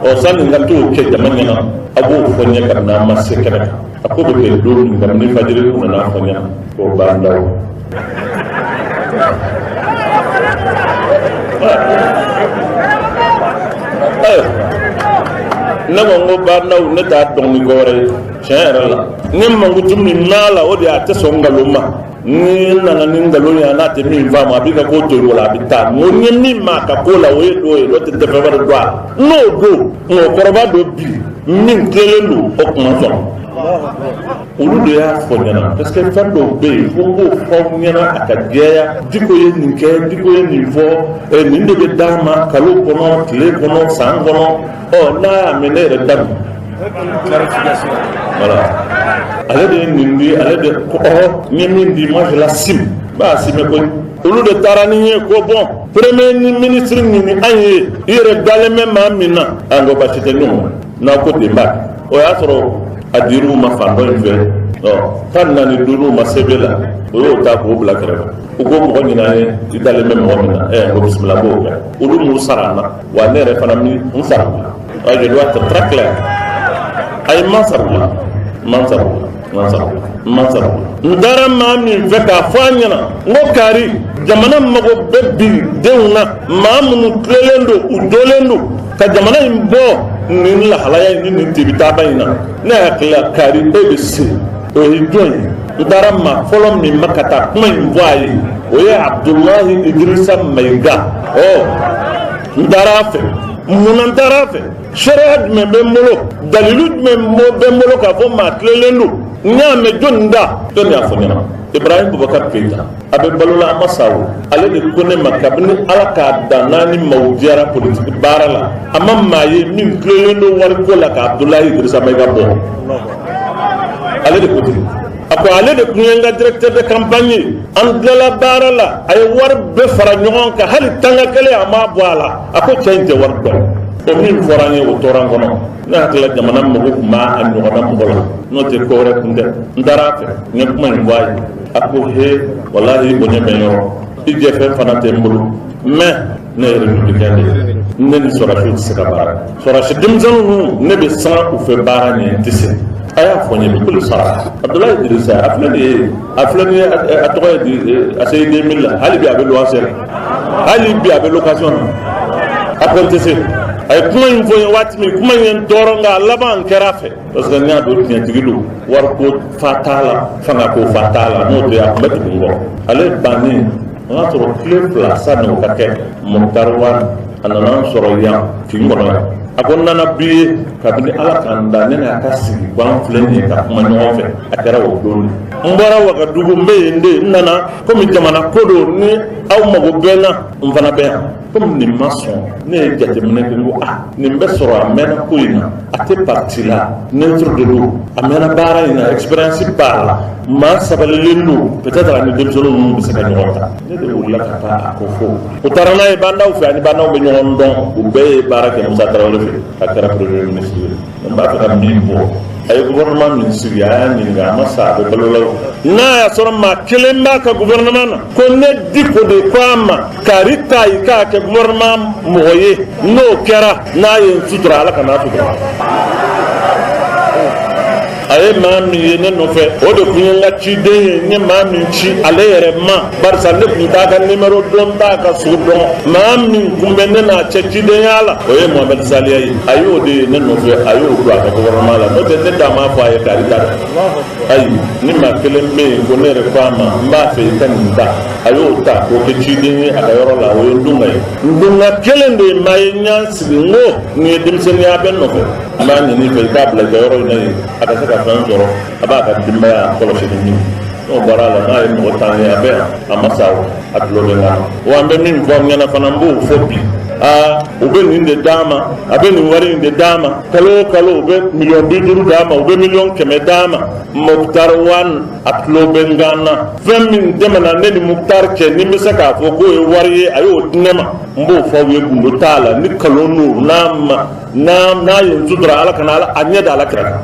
Ɔ sani n ka t'o kɛ jama ɲɛna, a b'o fɔ n ɲɛ kabini an ma se kɛnɛ kan. A ko bɛ kɛ don min, kabini fajiri kun nana fɔ ɲɛna k'o b'an da o. Ne ko n ko bandaw, ne t'a dɔn ni ko wɛrɛ ye. Tiɲɛ yɛrɛ la, ne mankutu min b'a la, o de ye a tɛ sɔn nkalon ma. Ni nana ni nkalon ye, a n'a tɛ min faamu, a b'i ka ko to i bolo, a bɛ taa. N ko n ye min maa ka ko la, o ye dɔ ye, n'o tɛ n tɛ fɛn wɛrɛ dɔn a la. N'o don, mɔgɔkɔrɔba dɔ bi min tilelen don, o kuma sɔrɔ. Olu de y'a fɔ ɲɛna parce que fɛn dɔw bɛ yen fo n k'o fɔ aw ɲɛna a ka jɛya. Diko ye nin kɛ, Diko ye nin fɔ, nin de bɛ d'a ma kalo kɔnɔ, tile kɔnɔ, san kɔnɔ. Ɔ n'a y'a mɛn ne yɛrɛ da dun. Voilà, ale de ye nin di, ale de ko ɔ n ye min di, moi je l'assume, n b'a assumer koyi. Olu de taara ni n ye ko bon, premier ministre ɲini an ye, i yɛrɛ dalen bɛ maa min na. An ko basi tɛ ɲɔgɔn n'a ko ten ba. O y'a sɔrɔ a dir'u ma fan dɔ in fɛ, ɔ 45 ma sɛbɛn la, o y'o ta k'o bila kɛrɛfɛ. U ko mɔgɔ ɲini an ye, i dalen bɛ mɔgɔ min na. Ɛ ko bisimila, b'o kɛ. Olu m'u sara an na wa, ne yɛrɛ fana mi n sara u la. Je dois être très clair. Ayi, n ma sara u la, n ma sara u la, n ma sara u la, n ma sara u la. N taara maa min fɛ k'a fɔ a ɲɛna, n ko kari jamana mago bɛ bi denw na, maa minnu tilelen don, u jɔlen don ka jamana in bɔ nin lahalaya in ni nin tebitaaba in na. Ne hakili la kari e bɛ se, o ye jɔn ye? N taara maa fɔlɔ min ma ka taa kuma in fɔ a ye, o ye Abudulayi Idirisa Mayiga. Ɔ n taara a fɛ. Munna n taara a fɛ? Sariya jumɛn bɛ n bolo? Dalilu jumɛn bɛ n bolo k'a fɔ maa tilelen don? N y'a mɛn jɔnni da? Jɔnni y'a fɔ ɲɛna? Ibrahim Boubacar Keïta, a bɛ balo la, a ma sa o. Ale de ko ne ma, kabini Ala k'a dan n'a ni maaw diyara politiki baara la, a ma maa ye min tilelen don wariko la ka Abudulayi Idirisa Mayiga bɔ. Ale de ko ten. A ko ale de tun ye n ka directeur de campagne ye. An tilala baara la, a ye wari bɛɛ fara ɲɔgɔn kan, hali tanga kelen a m'a bɔ a la. A ko cɛ in tɛ wari dɔn. O min fɔra an ye, o tora n kɔnɔ. Ne hakili la jamana mago tun b'a a ɲɔgɔnna mɔgɔ la, n'o tɛ ko wɛrɛ kun tɛ. N taara a fɛ, n ye kuma in fɔ a ye. A ko he, walahi bonya bɛ n yɔrɔ, i jɛfɛn fana tɛ n bolo, mais ne ye républicain de ye. Ne ni sɔrɔdasiw tɛ se ka baara kɛ. Sɔrɔdasi denmisɛnnin ninnu, ne bɛ siran u fɛ baara ɲɛ, n tɛ se. A y'a fɔ n ye bi sara Abudulayi Idirisa, a filɛ nin ye, a filɛ nin ye, a tɔgɔ ye di, a se 2000 la. Hali bi a bɛ luwanse la, hali bi a bɛ location na. A ko n tɛ se. A ye kuma in fɔ n ye waati min, kuma in ye n tɔɔrɔ, nka a laban kɛra a fɛ parce que n y'a dɔn tiɲɛtigi don. Wariko fa t'a la, fanga ko fa t'a la, n'o tɛ a tun bɛ tugu n kɔ. Ale bannen, o y'a sɔrɔ tile 2 sanni o ka kɛ, Moctar Ouane a nana n sɔrɔ yan kin kɔnɔ yan. A ko n nana bi ye, kabini Ala k'an da, ne n'a ka sigi ko an filɛ nin ye ka kuma ɲɔgɔn fɛ, a kɛra o don. N bɔra Wagadugu, n bɛ yen de, n nana komi jamana ko don, ni aw mago bɛ n na, n fana bɛ yan. Komi nin ma sɔn, ne ye jateminɛ kɛ, n ko ah, nin bɛ sɔrɔ a mɛnna ko in na, a tɛ parti la, neutre de don, a mɛnna baara in na, expérience b'a la, maa sabalilen don, peut-être ani denmisɛnnin ninnu bɛ se ka ɲɔgɔn ta. Ne de wulila ka taa a ko fo. U taara n'a ye bandaw fɛ, ani bandaw bɛ ɲɔgɔn dɔn, u bɛɛ ye baara kɛ Musa Tarawele fɛ, a kɛra premier ministre ye. N b'a fɛ ka min fɔ, a ye gouvernement min sigi, a y'a ɲininka, a ma sa, a bɛ balo la. N'a y'a sɔrɔ maa kelen b'a ka gouvernement na ko ne Diko de ko a ma kari ta i k'a kɛ gouvernement mɔgɔ ye, n'o kɛra, n'a ye n sutura, Ala ka n'a sutura. A ye maa min ye ne nɔfɛ, o de tun ye n ka ciden ye. N ye maa min ci ale yɛrɛ ma, barisa ne tun t'a ka nimero dɔn, t'a ka sugu dɔn. Maa min kun bɛ ne n'a cɛ cidenya la, o ye Mohamed Saliya ye. A y'o de ye ne nɔfɛ, a y'o don a ka gouvernement la, n'o tɛ ne da m'a fɔ a ye kari ta dɛ. Ayi, ni maa kelen bɛ yen ko ne yɛrɛ ko a ma n b'a fɛ i ka nin ta, a y'o ta k'o kɛ ciden ye a ka yɔrɔ la, o ye n dunga ye. N dunga kelen de ye maa ye. N y'an sigi, n ko nin ye denmisɛnninya bɛ n nɔfɛ, n b'a ɲini i fɛ i k'a bila i ka yɔrɔ in na yen, a ka se ka fɛn sɔrɔ, a b'a ka denbaya kɔlɔsi ni min n'o bɔra a la, n'a ye mɔgɔ 10 ye, a bɛ yan, a ma sa o, a tulo bɛ n na. Wa n bɛ min fɔ ɲɛna fana, n b'o fɔ bi. Aa, u bɛ nin de d'a ma, a bɛ nin wari in de d'a ma, kalo o kalo u bɛ miliyɔn 50 d'a ma, u bɛ miliyɔn 100 d'a ma. Moctar Ouane, a tulo bɛ n kan na. Fɛn min tɛmɛna ne ni Moctar cɛ, ni n bɛ se k'a fɔ k'o ye wari ye, a y'o di ne ma, n b'o fɔ aw ye, gundo t'a la, ni kalon don. N'a ma n'a n'a ye n sutura, Ala kana ala a ɲɛ da Ala kira kan.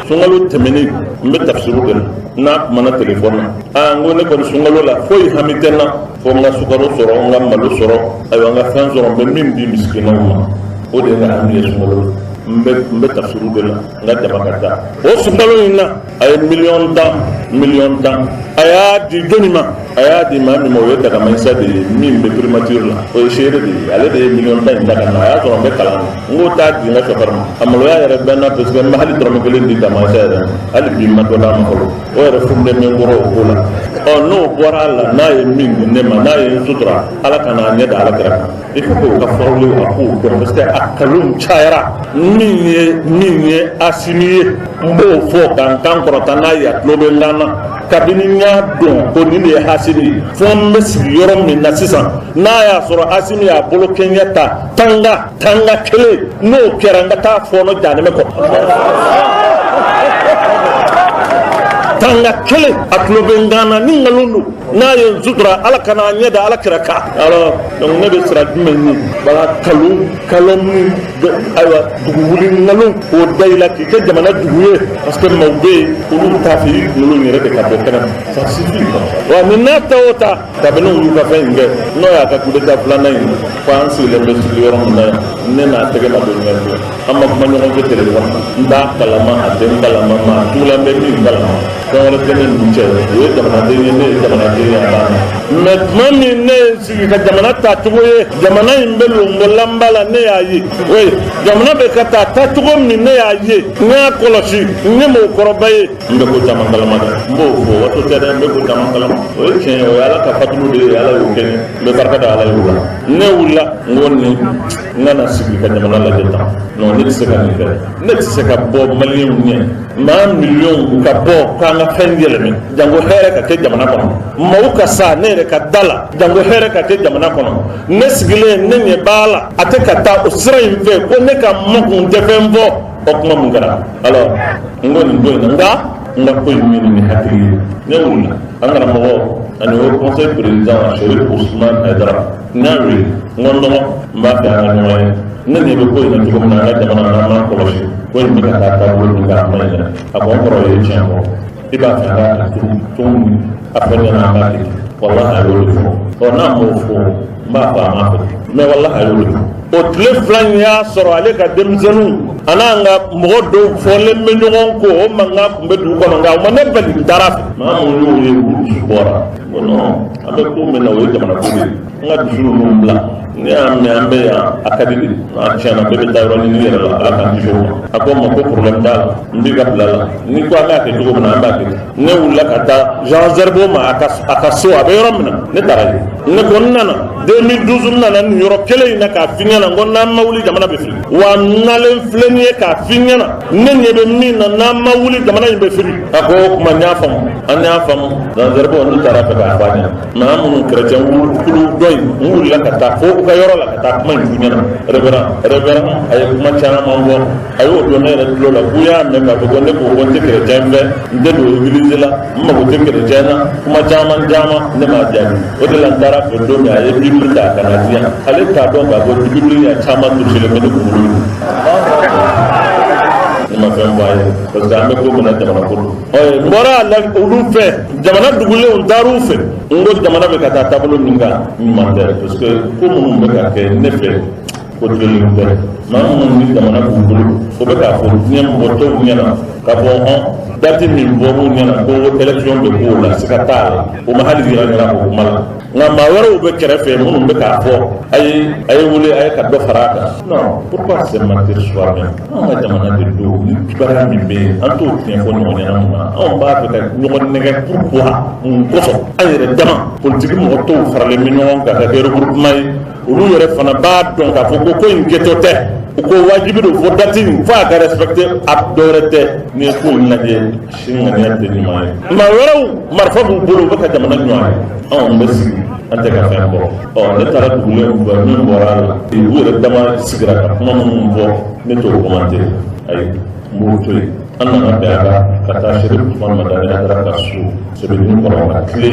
Sunkalo tɛmɛnen, n bɛ tafsiru de la, n'a kumana telefɔni na. Aa, n ko ne kɔni sunkalo la foyi hami tɛ n na fo n ka sukaro sɔrɔ, n ka malo sɔrɔ, ayiwa, n ka fɛn sɔrɔ, n bɛ min di misikinaw ma, o de ye n ka hami ye sunkalo la. N bɛ tafsiru de la, n ka jama ka ca. O sunkalo in na, a ye miliyɔn 10, miliyɔn 10, a y'a di jɔnni ma? A y'a di maa min ma, o ye Dagamayisa de ye min bɛ primature la, o ye seere de ye. Ale de ye miliyɔn 10 in ta ka na. A y'a sɔrɔ n bɛ kalan na. N k'o t'a di n ka chauffeur ma. A maloya yɛrɛ bɛ n na parce que n bɛ hali dɔrɔmɛ kelen di Dagamayisa yɛrɛ ma, hali bi n ma dɔ d'a ma fɔlɔ. O yɛrɛ furulen bɛ n kɔrɔ o ko la. Ɔ, n'o bɔra a la, n'a ye min di ne ma, n'a ye n sutura, Ala ka n'a ɲɛ da Ala kira kan. Il faut que o ka fɔli a k'o dɔn parce que a kalon cayara. Min ye Asimi ye, n b'o fɔ ka n kan kɔrɔta n'a ye, a tulo bɛ n kan na. Kabini n y'a dɔn ko nin de ye Asimi ye, fo n bɛ sigi yɔrɔ min na sisan, n'a y'a sɔrɔ Asimi y'a bolo kɛɲɛ ta tanga tanga kelen, n'o kɛra, n ka taa fɔɔnɔ janɛmɛ kɔnɔ. Tanga kelen, a tulo bɛ n kan na. Ni nkalon don, n'a ye n sutura, Ala kana a ɲɛ da Ala kira kan. Alors donc, ne bɛ sira jumɛn ɲini? Wala kalon kalon min, ayiwa, dugu wuli nkalon k'o da i la k'i kɛ jamana dugu ye, parce que maaw bɛ yen, olu t'a fɛ i kunkolo in yɛrɛ de ka bɔ kɛnɛ ma. Ça suffit. Wa nin n'a ta o ta, kabini u y'u ka fɛn in kɛ, n'o y'a ka coup d'état filanan in, fo an sigilen bɛ sigi yɔrɔ min na yan, ne n'a tɛgɛ ma don ɲɔgɔn fɛ, an ma kuma ɲɔgɔn fɛ téléphone. N b'a kalama, a tɛ n kalama, maa tugulan bɛ min kalama, fɛn wɛrɛ tɛ ne n'u cɛ. O ye jamanaden ye, ne ye jamanaden ye, a banna. Mais tuma min ne ye n sigi ka jamana ta cogo ye, jamana in bɛ lonbolanba la, ne y'a ye. Oui, jamana bɛ ka taa taacogo min, ne y'a ye, n y'a kɔlɔsi, n ye mɔgɔkɔrɔba ye, n bɛ ko caman kalama dɛ. N b'o fɔ, wato tɛ dɛ, n bɛ ko caman kalama. O ye tiɲɛ ye, o ye Ala ka fatulu de ye, Ala y'o kɛ n ye, n bɛ barika da Ala ye o la. Ne wulila, n ko nin, n kana sigi ka jamana lajɛ tan. Non, ne tɛ se ka nin kɛ. Ne tɛ se ka bɔ maliyɛnw ɲɛ, maa miliyɔnw ka bɔ k'an ka fɛn yɛlɛmɛ, jango hɛrɛ ka kɛ jamana kɔnɔ, maaw ka sa ne yɛrɛ ka da la, jango hɛrɛ ka kɛ jamana kɔnɔ. Ne sigilen, ne ɲɛ b'a la, a tɛ ka taa o sira in fɛ, ko ne ka makun tɛ fɛn fɔ. O kuma mun kɛra? Alors n ko nin ko in na, nka n ka ko in ɲini ni hakili ye. Ne wulila, an karamɔgɔ ani o conseil président Chérif Ousmane Haidara, n y'a wele, n ko n dɔgɔ, n b'a fɛ an ka ɲɔgɔn ye. Ne ɲɛ bɛ ko in na cogo min na, an ka jamana n'an m'an kɔlɔsi, ko in bɛ ka taa taabolo min kan, a ma ɲi dɛ. A ko n kɔrɔ ye tiɲɛ fɔ, i b'a fɛ an ka kɛ cogo min, a fɔ ɲɛna, an b'a kɛ. Walahi, a y'o de fɔ. Ɔ, n'a m'o fɔ, n b'a fɔ a m'a fɔ, mais walahi, a y'o de fɔ. O tile fila in y'a sɔrɔ ale ka denmisɛnninw a n'an ka mɔgɔ dɔw fɔlen bɛ ɲɔgɔn kɔ, o mankan tun bɛ dugu kɔnɔ, nka u ma ne bali, n taara fɛ. Maa minnu y'o ye, u dusu bɔra. Ko non, an bɛ ko min na, o ye jamana ko de ye. N ka dusu ninnu bila, ne y'a mɛn an bɛ yan, a ka di de. N'a tiɲɛna, bɛɛ bɛ taa yɔrɔ ɲini yɛrɛ la. Ala k'an kisi o ma. A ko n ma ko problème t'a la, n b'i ka bila la, ni ko an k'a kɛ cogo min na, an b'a kɛ. Ne wulila ka taa Jean Zerbo ma a ka so, a bɛ yɔrɔ min na, ne taara yen. Ne ko n nana 2012, n nana nin yɔrɔ kelen in na k'a f'i ɲɛna, n ko n'an ma wuli, jamana bɛ fili. Wa n nalen filɛ nin ye k'a f'i ɲɛna, ne ɲɛ bɛ min na, n'an ma wuli, jamana in bɛ fili. A ko o kuma, n y'a faamu, an y'a faamu. Jean Zerbo, ne taara fɛ k'a fɔ a ɲɛna, maa minnu chrétien kulu dɔ in, n wulila ka taa fo u ka yɔrɔ la ka taa kuma in f'u ɲɛna. Révérend, a ye kuma caman fɔ, a y'o don ne yɛrɛ tulo la k'u y'a mɛn k'a fɔ ko ne ko ko n tɛ chrétien fɛ, n tɛ don église la, n mago tɛ chrétien na, kuma caman caman. Ne m'a jaabi. O de la, n taara fɛ don min, a ye Bible ta ka na di yan. Ale t'a dɔn k'a fɔ Bible ya caman tusilen bɛ ne kunkolo ye. Ne ma fɛn fɔ a ye parce que an bɛ ko min na, jamana ko don. Ɔ, n bɔra a la olu fɛ, jamana dugulenw taar'u fɛ. N ko jamana bɛ ka taa taabolo min kan, ɲuman tɛ, parce que ko minnu bɛ ka kɛ, ne fɛ ko tilenlen tɛ. Maa minnu ni jamana b'u bolo, o bɛ k'a fɔ diɲɛ mɔgɔ tɔw ɲɛna k'a fɔ hɔn, date min bɔr'u ɲɛna ko élection bɛ k'o la, siga t'a la, o ma hali yira ɲɛna o kuma la. Nka maa wɛrɛw bɛ kɛrɛfɛ minnu bɛ k'a fɔ a ye wele, a ye ka dɔ fara a kan. Non, pourquoi se mentir soi-même? Anw ka jamana de don. Ni kibaruya min bɛ yen, an t'o tiɲɛ fɔ ɲɔgɔn ɲɛna. Mun na anw b'a fɛ ka ɲɔgɔn nɛgɛ? Pourquoi? Mun kosɔn an yɛrɛ dama politique mɔgɔ tɔw faralen bɛ ɲɔgɔn kan ka kɛ regroupement ye? Olu yɛrɛ fana b'a dɔn k'a fɔ ko ko in kɛtɔ tɛ. U ko wajibi don fo date in fo a ka respecter. A dɔ wɛrɛ tɛ, n'i ye ko in lajɛ, si ŋaniya tɛ ɲuman ye. Maa wɛrɛw marifa b'u bolo, u bɛ ka jamana ɲɔgɔn ye, anw bɛ sigi, an tɛ ka fɛn bɔ. Ɔ, ne taara dugulen fɛ, min bɔra a la, u yɛrɛ dama sigira ka kuma minnu fɔ, ne t'o commenter, ayi, n b'o to yen. An nana bɛn a kan ka taa Chérif Ousmane Madani Haidara ka so sɛbɛnni kɔrɔ, ka tile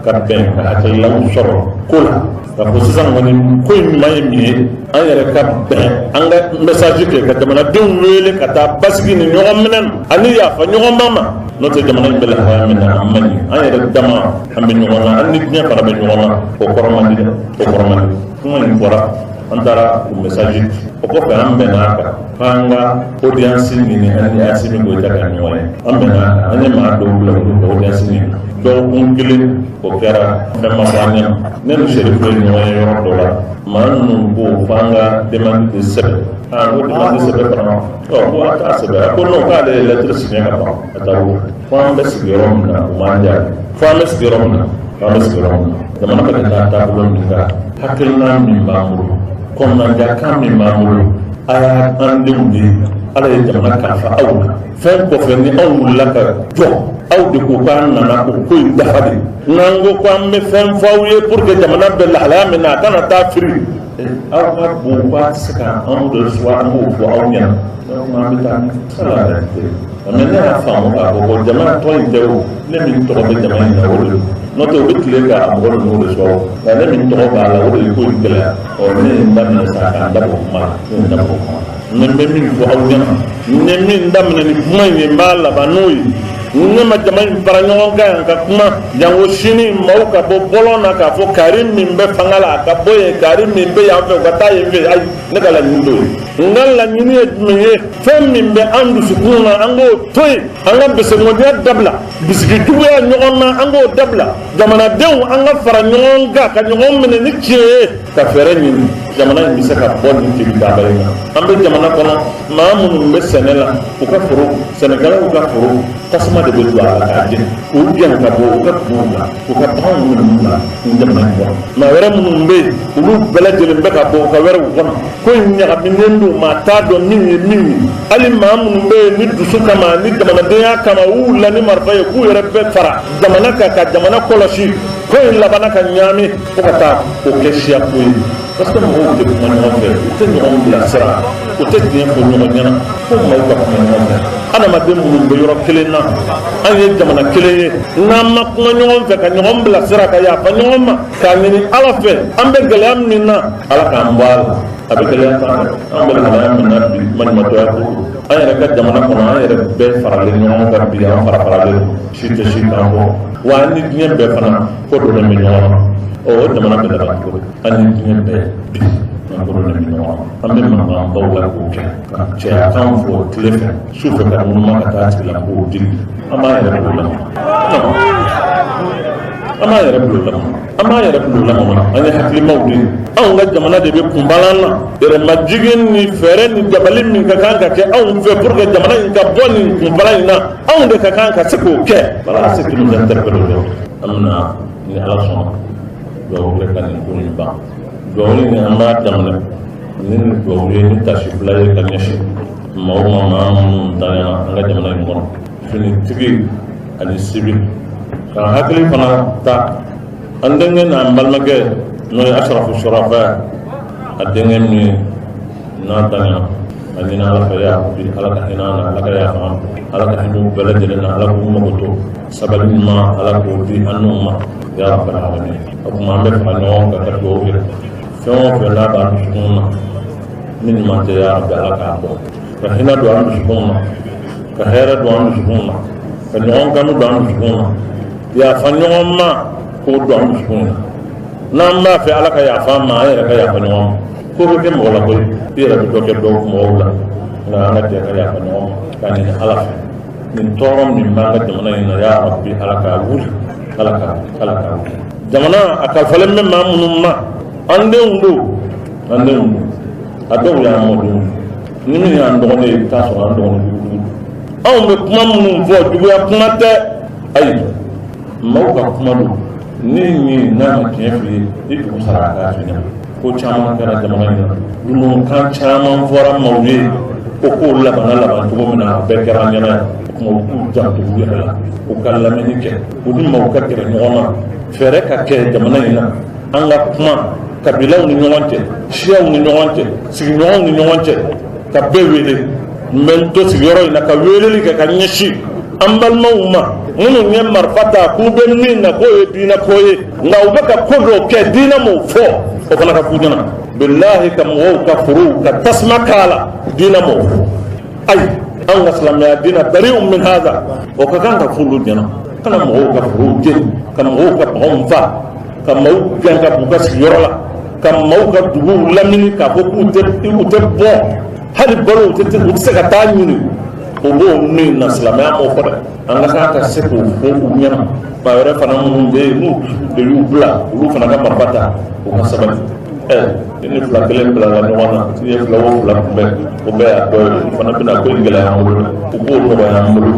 ka bɛn ka hakilinaw sɔrɔ ko la, k'a fɔ sisan kɔni ko in ɲuman ye min ye, an yɛrɛ ka bɛn, an ka message kɛ ka jamanadenw wele ka taa basigi ni ɲɔgɔn minɛ ani yafa ɲɔgɔn ma. N'o tɛ, jamana in bɛ lahalaya min na, a man ɲi. An yɛrɛ dama, an bɛ ɲɔgɔn na, an ni diɲɛ fana bɛ ɲɔgɔn na, o kɔrɔ man di dɛ, o kɔrɔ man di. Kuma in fɔra, an taara o message. O kɔfɛ, an bɛnna a kan k'an ka audience ɲini an ni Assimi Goïta ka ɲɔgɔn ye. An bɛnna a kan, an ye maa dɔw bila olu ka audience ɲini. Dɔgɔkun kelen o kɛra, fɛn ma fɔ an ɲɛna. Ne ni Serifu ye ɲɔgɔn ye yɔrɔ dɔ la, maa ninnu ko f'an ka demande de sɛbɛn. Aa, n ko demande sɛbɛn fana, ɔ ko a t'a sɛbɛn. A ko non, k'ale ye lettre signé ka ban ka taa. Ko fo an bɛ sigi yɔrɔ min na, o m'an jaabi. Fo an bɛ sigi yɔrɔ min na, fo an bɛ sigi yɔrɔ min na, jamana bɛ ka taa taabolo min kan, hakilina min b'an bolo, kɔnɔnajakan min b'an bolo, a y'an denw de ye. Ala ye jamana kalifa aw la. Fɛn kɔfɛ, ni anw wulila ka jɔ, aw de ko k'an nana o ko in dafa de. N'an ko k'an bɛ fɛn fɔ aw ye pour que jamana bɛ lahalaya min na, a kana taa firi, aw ka bon k'a tɛ se ka anw de suwa, an b'o fɔ aw ɲɛna. Donc an bɛ taa c'est la réalité. Mais ne y'a faamu k'a fɔ ko jamana tɔn in tɛ o, ne min tɔgɔ bɛ jama in na, o de don. N'o tɛ, u bɛ tile ka mɔgɔ ninnu de sɔrɔ, nka ne min tɔgɔ b'a la, o de ye ko in gɛlɛya. Ɔ, ne ye n daminɛ sa k'an da bɔ kuma la, ne ye n da bɔ kuma la. Ne bɛ min fɔ aw ɲɛna, n ye min daminɛ ni kuma in ye, n b'a laban n'o ye. Ne ma jama in fara ɲɔgɔn kan yan ka kuma jango sini maaw ka bɔ bɔlɔn na k'a fɔ kari min bɛ fanga la, a ka bɔ yen, kari min bɛ yan fɛ, u ka taa yen fɛ. Ayi, ne ka laɲini t'o ye. N ka laɲini ye jumɛn ye? Fɛn min bɛ an dusukun na, an k'o to yen. An ka bisimilaya dabila, bisigi juguya ɲɔgɔn na, an k'o dabila. Jamanadenw, an ka fara ɲɔgɔn kan ka ɲɔgɔn minɛ ni tiɲɛ ye, ka fɛɛrɛ ɲini jamana in bɛ se ka bɔ nin tigi in na. An bɛ jamana kɔnɔ, maa minnu bɛ sɛnɛ la, u ka foro, sɛnɛkɛlaw ka foro, tasuma de bɛ don a la k'a jeni, k'u gɛn ka bɔ u ka duguw la, u ka baganw minnu la nin jamana in kɔnɔ. Maa wɛrɛ minnu bɛ yen, olu bɛɛ lajɛlen bɛ ka bɔ u ka wɛrɛw kɔnɔ. Ko in ɲagaminen don, maa t'a dɔn min ye min ye. Hali maa minnu bɛ yen ni dusu kama, ni jamanadenya kama, u wulila ni marifa ye k'u yɛrɛ bɛɛ fara jamana kan ka jamana kɔlɔsi, ko in labanna ka ɲaami fo ka taa o kɛ siya ko ye, parce que mɔgɔw tɛ kuma ɲɔgɔn fɛ, u tɛ ɲɔgɔn bilasira, u tɛ tiɲɛ fɔ ɲɔgɔn ɲɛna. Fo maaw ka kuma ɲɔgɔn fɛ. Adamaden minnu bɛ yɔrɔ kelen na, an ye jamana kelen ye, n'an ma kuma ɲɔgɔn fɛ ka ɲɔgɔn bilasira, ka yafa ɲɔgɔn ma, k'a ɲini Ala fɛ, an bɛ gɛlɛya min na, Ala k'an bɔ a la. A bɛ gɛlɛya tan, an bɛ lahalaya min na bi, maɲumantɔya ko an yɛrɛ ka jamana kɔnɔ, an yɛrɛ bɛɛ faralen ɲɔgɔn kan bi, an fara faralen don, si tɛ si kan bɔ wa. An ni diɲɛ bɛɛ fana ko donnen bɛ ɲɔgɔn na. Ɔ, o jamana bɛ laban cogo di? An ni diɲɛ bɛɛ bi, an ko donnen bɛ ɲɔgɔn na. An bɛ mankanbaw la k'o kɛ ka cɛya kan fɔ tile fɛ, su fɛ ka ŋunuma ka taa tigilamɔgɔw dili. An b'an yɛrɛ bila o la, an b'an yɛrɛ bila o la, an b'an yɛrɛ bila o la. Mama, an ye hakilimaw de ye. Anw ka jamana de bɛ kunbalan na. Yɛrɛmajigin ni fɛɛrɛ ni dabali min ka kan ka kɛ anw fɛ pour que jamana in ka bɔ nin kunbalan in na, anw de ka kan ka se k'o kɛ. Voilà ce qui nous interpelle aujourd'hui. An bɛna, ni Ala sɔnna, dugawu kɛ ka nin ko in ban. Dugawu in, an b'a daminɛ ni dugawu ye, ni tasibila ye ka ɲɛsin maaw ma, maa minnu tanyana an ka jamana in kɔnɔ, finitigi ani civil, ka hakili fana ta an denkɛ n'an balimakɛ, n'o ye Asarafu Sɔrɔfa, a denkɛ min ye n'a tanyana. A ɲini Ala fɛ, ya bi, Ala ka hinɛ an na, Ala ka yafa an ma, Ala ka hinɛ u bɛɛ lajɛlen na, Ala k'u mago to sabali ɲuman, Ala k'o di an n'u ma, ya rabbal alamin. O tuma, an bɛ fara ɲɔgɔn kan ka dugawu kɛ. Fɛn o fɛn n'a b'an dusukun na ni ɲuman tɛ, ya rabbi, Ala k'a bɔ, ka hinɛ don an dusukun na, ka hɛrɛ don an dusukun na, ka ɲɔgɔn kanu don an dusukun na, yafa ɲɔgɔn ma k'o don an dusukun na. N'an b'a fɛ Ala ka yafa an ma, an yɛrɛ ka yafa ɲɔgɔn ma. Ko bɛ kɛ mɔgɔ la koyi, i yɛrɛ bɛ dɔ kɛ dɔw mɔgɔw la, nka an ka jɛ ka yafa ɲɔgɔn ma k'a ɲini Ala fɛ. Nin tɔɔrɔ min b'an ka jamana in na, ya rabbi, Ala k'a wuli, Ala k'a wuli, Ala k'a wuli. Jamana a kalifalen bɛ maa minnu ma, an denw don, an denw don. A dɔw y'an mɔdenw, ni min y'an dɔgɔnin ye, i bɛ taa sɔrɔ an dɔgɔnin jugu. Anw bɛ kuma minnu fɔ, juguya kuma tɛ. Ayi, maaw ka kuma don. Ni min n'a ma tiɲɛ f'i ye, i jugu sara a k'a f'i ɲɛna. Ko caman kɛra jamana in na, dununkan caman fɔra maaw ye, ko kow labanna laban cogo min na, a bɛɛ kɛra an ɲɛna yan. O tuma, u k'u janto u yɛrɛ la, u ka lamɛnni kɛ, u ni maaw ka gɛrɛ ɲɔgɔn na, fɛɛrɛ ka kɛ jamana in na. An ka kuma kabilaw ni ɲɔgɔn cɛ, siyaw ni ɲɔgɔn cɛ, sigiɲɔgɔnw ni ɲɔgɔn cɛ, ka bɛɛ wele. N bɛ n to sigiyɔrɔ in na ka weleli kɛ ka ɲɛsin an balimaw ma minnu ye marifa ta k'u bɛ min na, k'o ye diinɛ ko ye, nka u bɛ ka ko dɔw kɛ, diinɛ m'o fɔ. O fana ka k'u ɲɛna, bilahi, ka mɔgɔw ka forow ka tasuma k'a la, diinɛ m'o fɔ. Ayi, anw ka silamɛya diinɛ bari'un min haza. O ka kan ka f'olu ɲɛna. Kana mɔgɔw ka forow jeni, ka mɔgɔw ka baganw fa, ka maaw gɛn ka b'u ka sigiyɔrɔ la, ka maaw ka duguw lamini k'a fɔ k'u tɛ u tɛ bɔ, hali balo u tɛ se ka taa ɲini. U b'o min na, silamɛya m'o fɔ dɛ. An ka kan ka se k'o fɔ u ɲɛna. Maa wɛrɛ fana minnu bɛ yen, n'u de y'u bila, olu fana ka marifa ta, u ka sabali. Ɛ ni fila kelen bilala ɲɔgɔn na, n'i ye fila o fila kunbɛn, o bɛɛ y'a dɔ ye. Olu fana bɛna ko in gɛlɛya an bolo dɛ. U k'o nɔgɔya an bolo,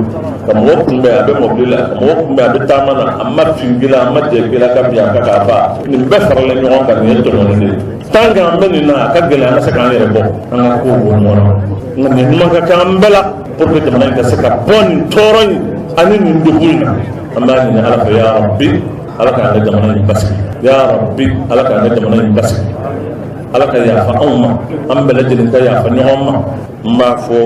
ka mɔgɔ kunbɛn a bɛ mɔbili la, ka mɔgɔ kunbɛn a bɛ taama na, a ma fin kelen, a ma jɛ kelen, ka bin a kan k'a fa. Nin bɛɛ faralen ɲɔgɔn kan, nin ye tɔɲɔni de ye. Tant que an bɛ nin na, a ka gɛlɛn an ka se k'an yɛrɛ bɔ an ka kow bɔ ɲɔgɔn na. Nka nin ɲuman ka kɛ an bɛɛ la pour que jamana in ka se ka bɔ nin tɔɔrɔ in ani nin degun in na. An b'a ɲini Ala fɛ, ya Rabbi, Ala k'an ka jamana in basigi. Ya Rabbi, Ala k'an ka jamana in basigi. Ala ka yafa anw ma, an bɛɛ lajɛlen ka yafa ɲɔgɔn ma. N b'a fɔ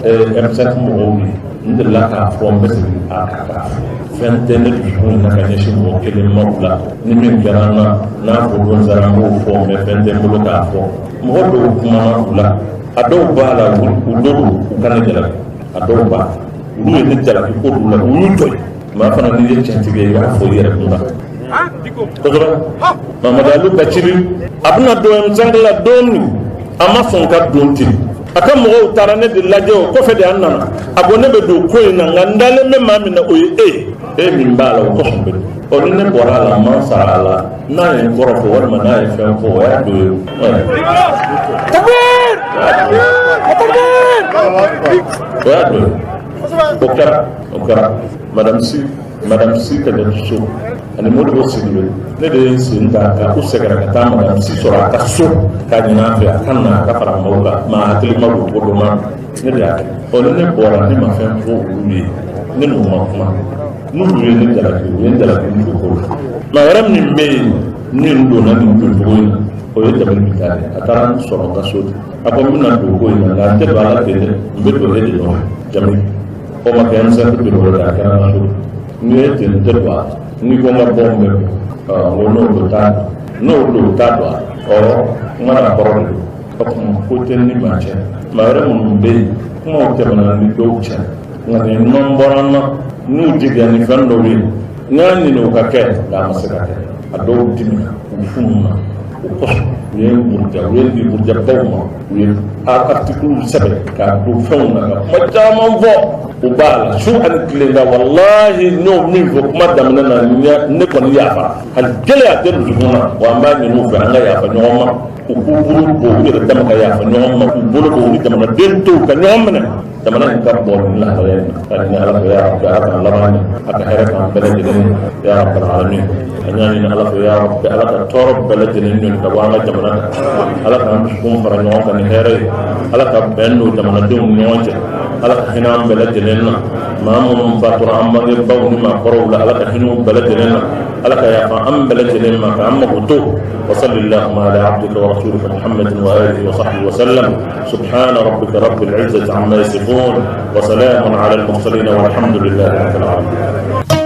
M5 mɔgɔw ye, n delila k'a fɔ, n bɛ segin a kan k'a fɔ, fɛn tɛ ne dusukun na ka ɲɛsin mɔgɔ kelen ma u la. Ni min kɛra n na, n'a fɔ don sera, n b'o fɔ, mais fɛn tɛ n bolo k'a fɔ. Mɔgɔ dɔw kumana u la, a dɔw b'a la, u dɔ don, u ka ne jalaki. A dɔw b'a la, olu ye ne jalaki ko dɔw la, u y'u jɔ yen. Maa fana, n'i ye tiɲɛtigi ye, i b'a fɔ i yɛrɛ kun kan kosɛbɛ. Mamadu Alu Bacili, a bɛna don M5 la don min, a ma sɔn ka don ten. A ka mɔgɔw taara ne de lajɛ, o kɔfɛ de an nana. A ko ne bɛ don ko in na, nka n dalen bɛ maa min na, o ye e ye. E min b'a la, o kosɔn bɛ don. Ɔ ni ne bɔra a la, n ma sara a la. N'a ye n kɔrɔfɔ walima n'a ye fɛn fɔ, o y'a don ye. O y'a don ye. O kɛra, o kɛra. Madame Sy, Madame Sy ka so ani Modibo Sidibe, ne de ye n sen ta ka u sɛgɛrɛ ka taa Madame Sy sɔrɔ a ka so, k'a ɲini a fɛ a ka na a ka fara maaw kan. Maa hakili ma don ko dɔ ma, ne de y'a kɛ. Ɔ ni ne bɔra, ne ma fɛn fɔ olu ye, ne n'u ma kuma. N'olu ye ne jalaki, u ye n jalaki n ko la. Maa wɛrɛ min bɛ yen min donna nin doncogo in na, o ye Jamil Bitali. A taara n sɔrɔ n ka so de. A ko n bɛna don ko in na, nka n tɛ don a la ten dɛ, n bɛ don e de nɔfɛ. Jamil, o ma kɛ M5 bureau la, a kɛra n ka so. N'i ye ten, n tɛ don a la. N'i ko n ka bɔ, n bɛ bɔ. N ko n'o don, t'a don, n'o don, t'a don a la. Ɔ n mana kɔrɔ de don. O tuma ko tɛ ni maa cɛ. Maa wɛrɛ minnu bɛ yen, kumaw tɛmɛna ni dɔw cɛ, nka nin ɲuman bɔra n na, n'u jigiya ni fɛn dɔw ye, n y'a ɲini o ka kɛ, nka a ma se ka kɛ. A dɔw dimina, u fununa, o kosɔn u ye n buruja, u ye n di burujabaw ma. U ye articles sɛbɛn k'a don fɛnw na, ka kuma caman fɔ. U b'a la su ani tile. Nka walahi, n y'o min fɔ kuma daminɛ na, ne kɔni yafara, hali gɛlɛya tɛ dusukun na. Wa an b'a ɲini u fɛ, an ka yafa ɲɔgɔn ma. U k'u bolo bɔ, u yɛrɛ dama ka yafa ɲɔgɔn ma, k'u bolo bɔ, u ni jamanaden tɔw ka ɲɔgɔn minɛ, jamana in ka bɔ nin lahalaya in na. Ka ɲini Ala fɛ, ya Rabbi, Ala k'an laban ɲɛ, a ka hɛrɛ k'an bɛɛ lajɛlen ye, ya Rabbal alamin. An y'a ɲini Ala fɛ, ya Rabbi, Ala ka tɔɔrɔ bɛɛ lajɛlen ɲɔni ka bɔ an ka jamana kan. Ala k'an dusukun fara ɲɔgɔn kan ni hɛrɛ ye. Ala ka bɛn don jamanadenw ni ɲɔgɔn cɛ. Ala ka hinɛ an bɛɛ lajɛlen na. Maa minnu fatura an bangebaw ni maakɔrɔw la, Ala ka hinɛ u bɛɛ lajɛlen na. Ala ka yafa an bɛɛ lajɛlen ma, k'an mago to. وصل اللهم على عبدك ورسولك محمد وآله وصحبه وسلم. سبحان ربك رب العزة عما يصفون، وسلام على المرسلين، والحمد لله رب العالمين.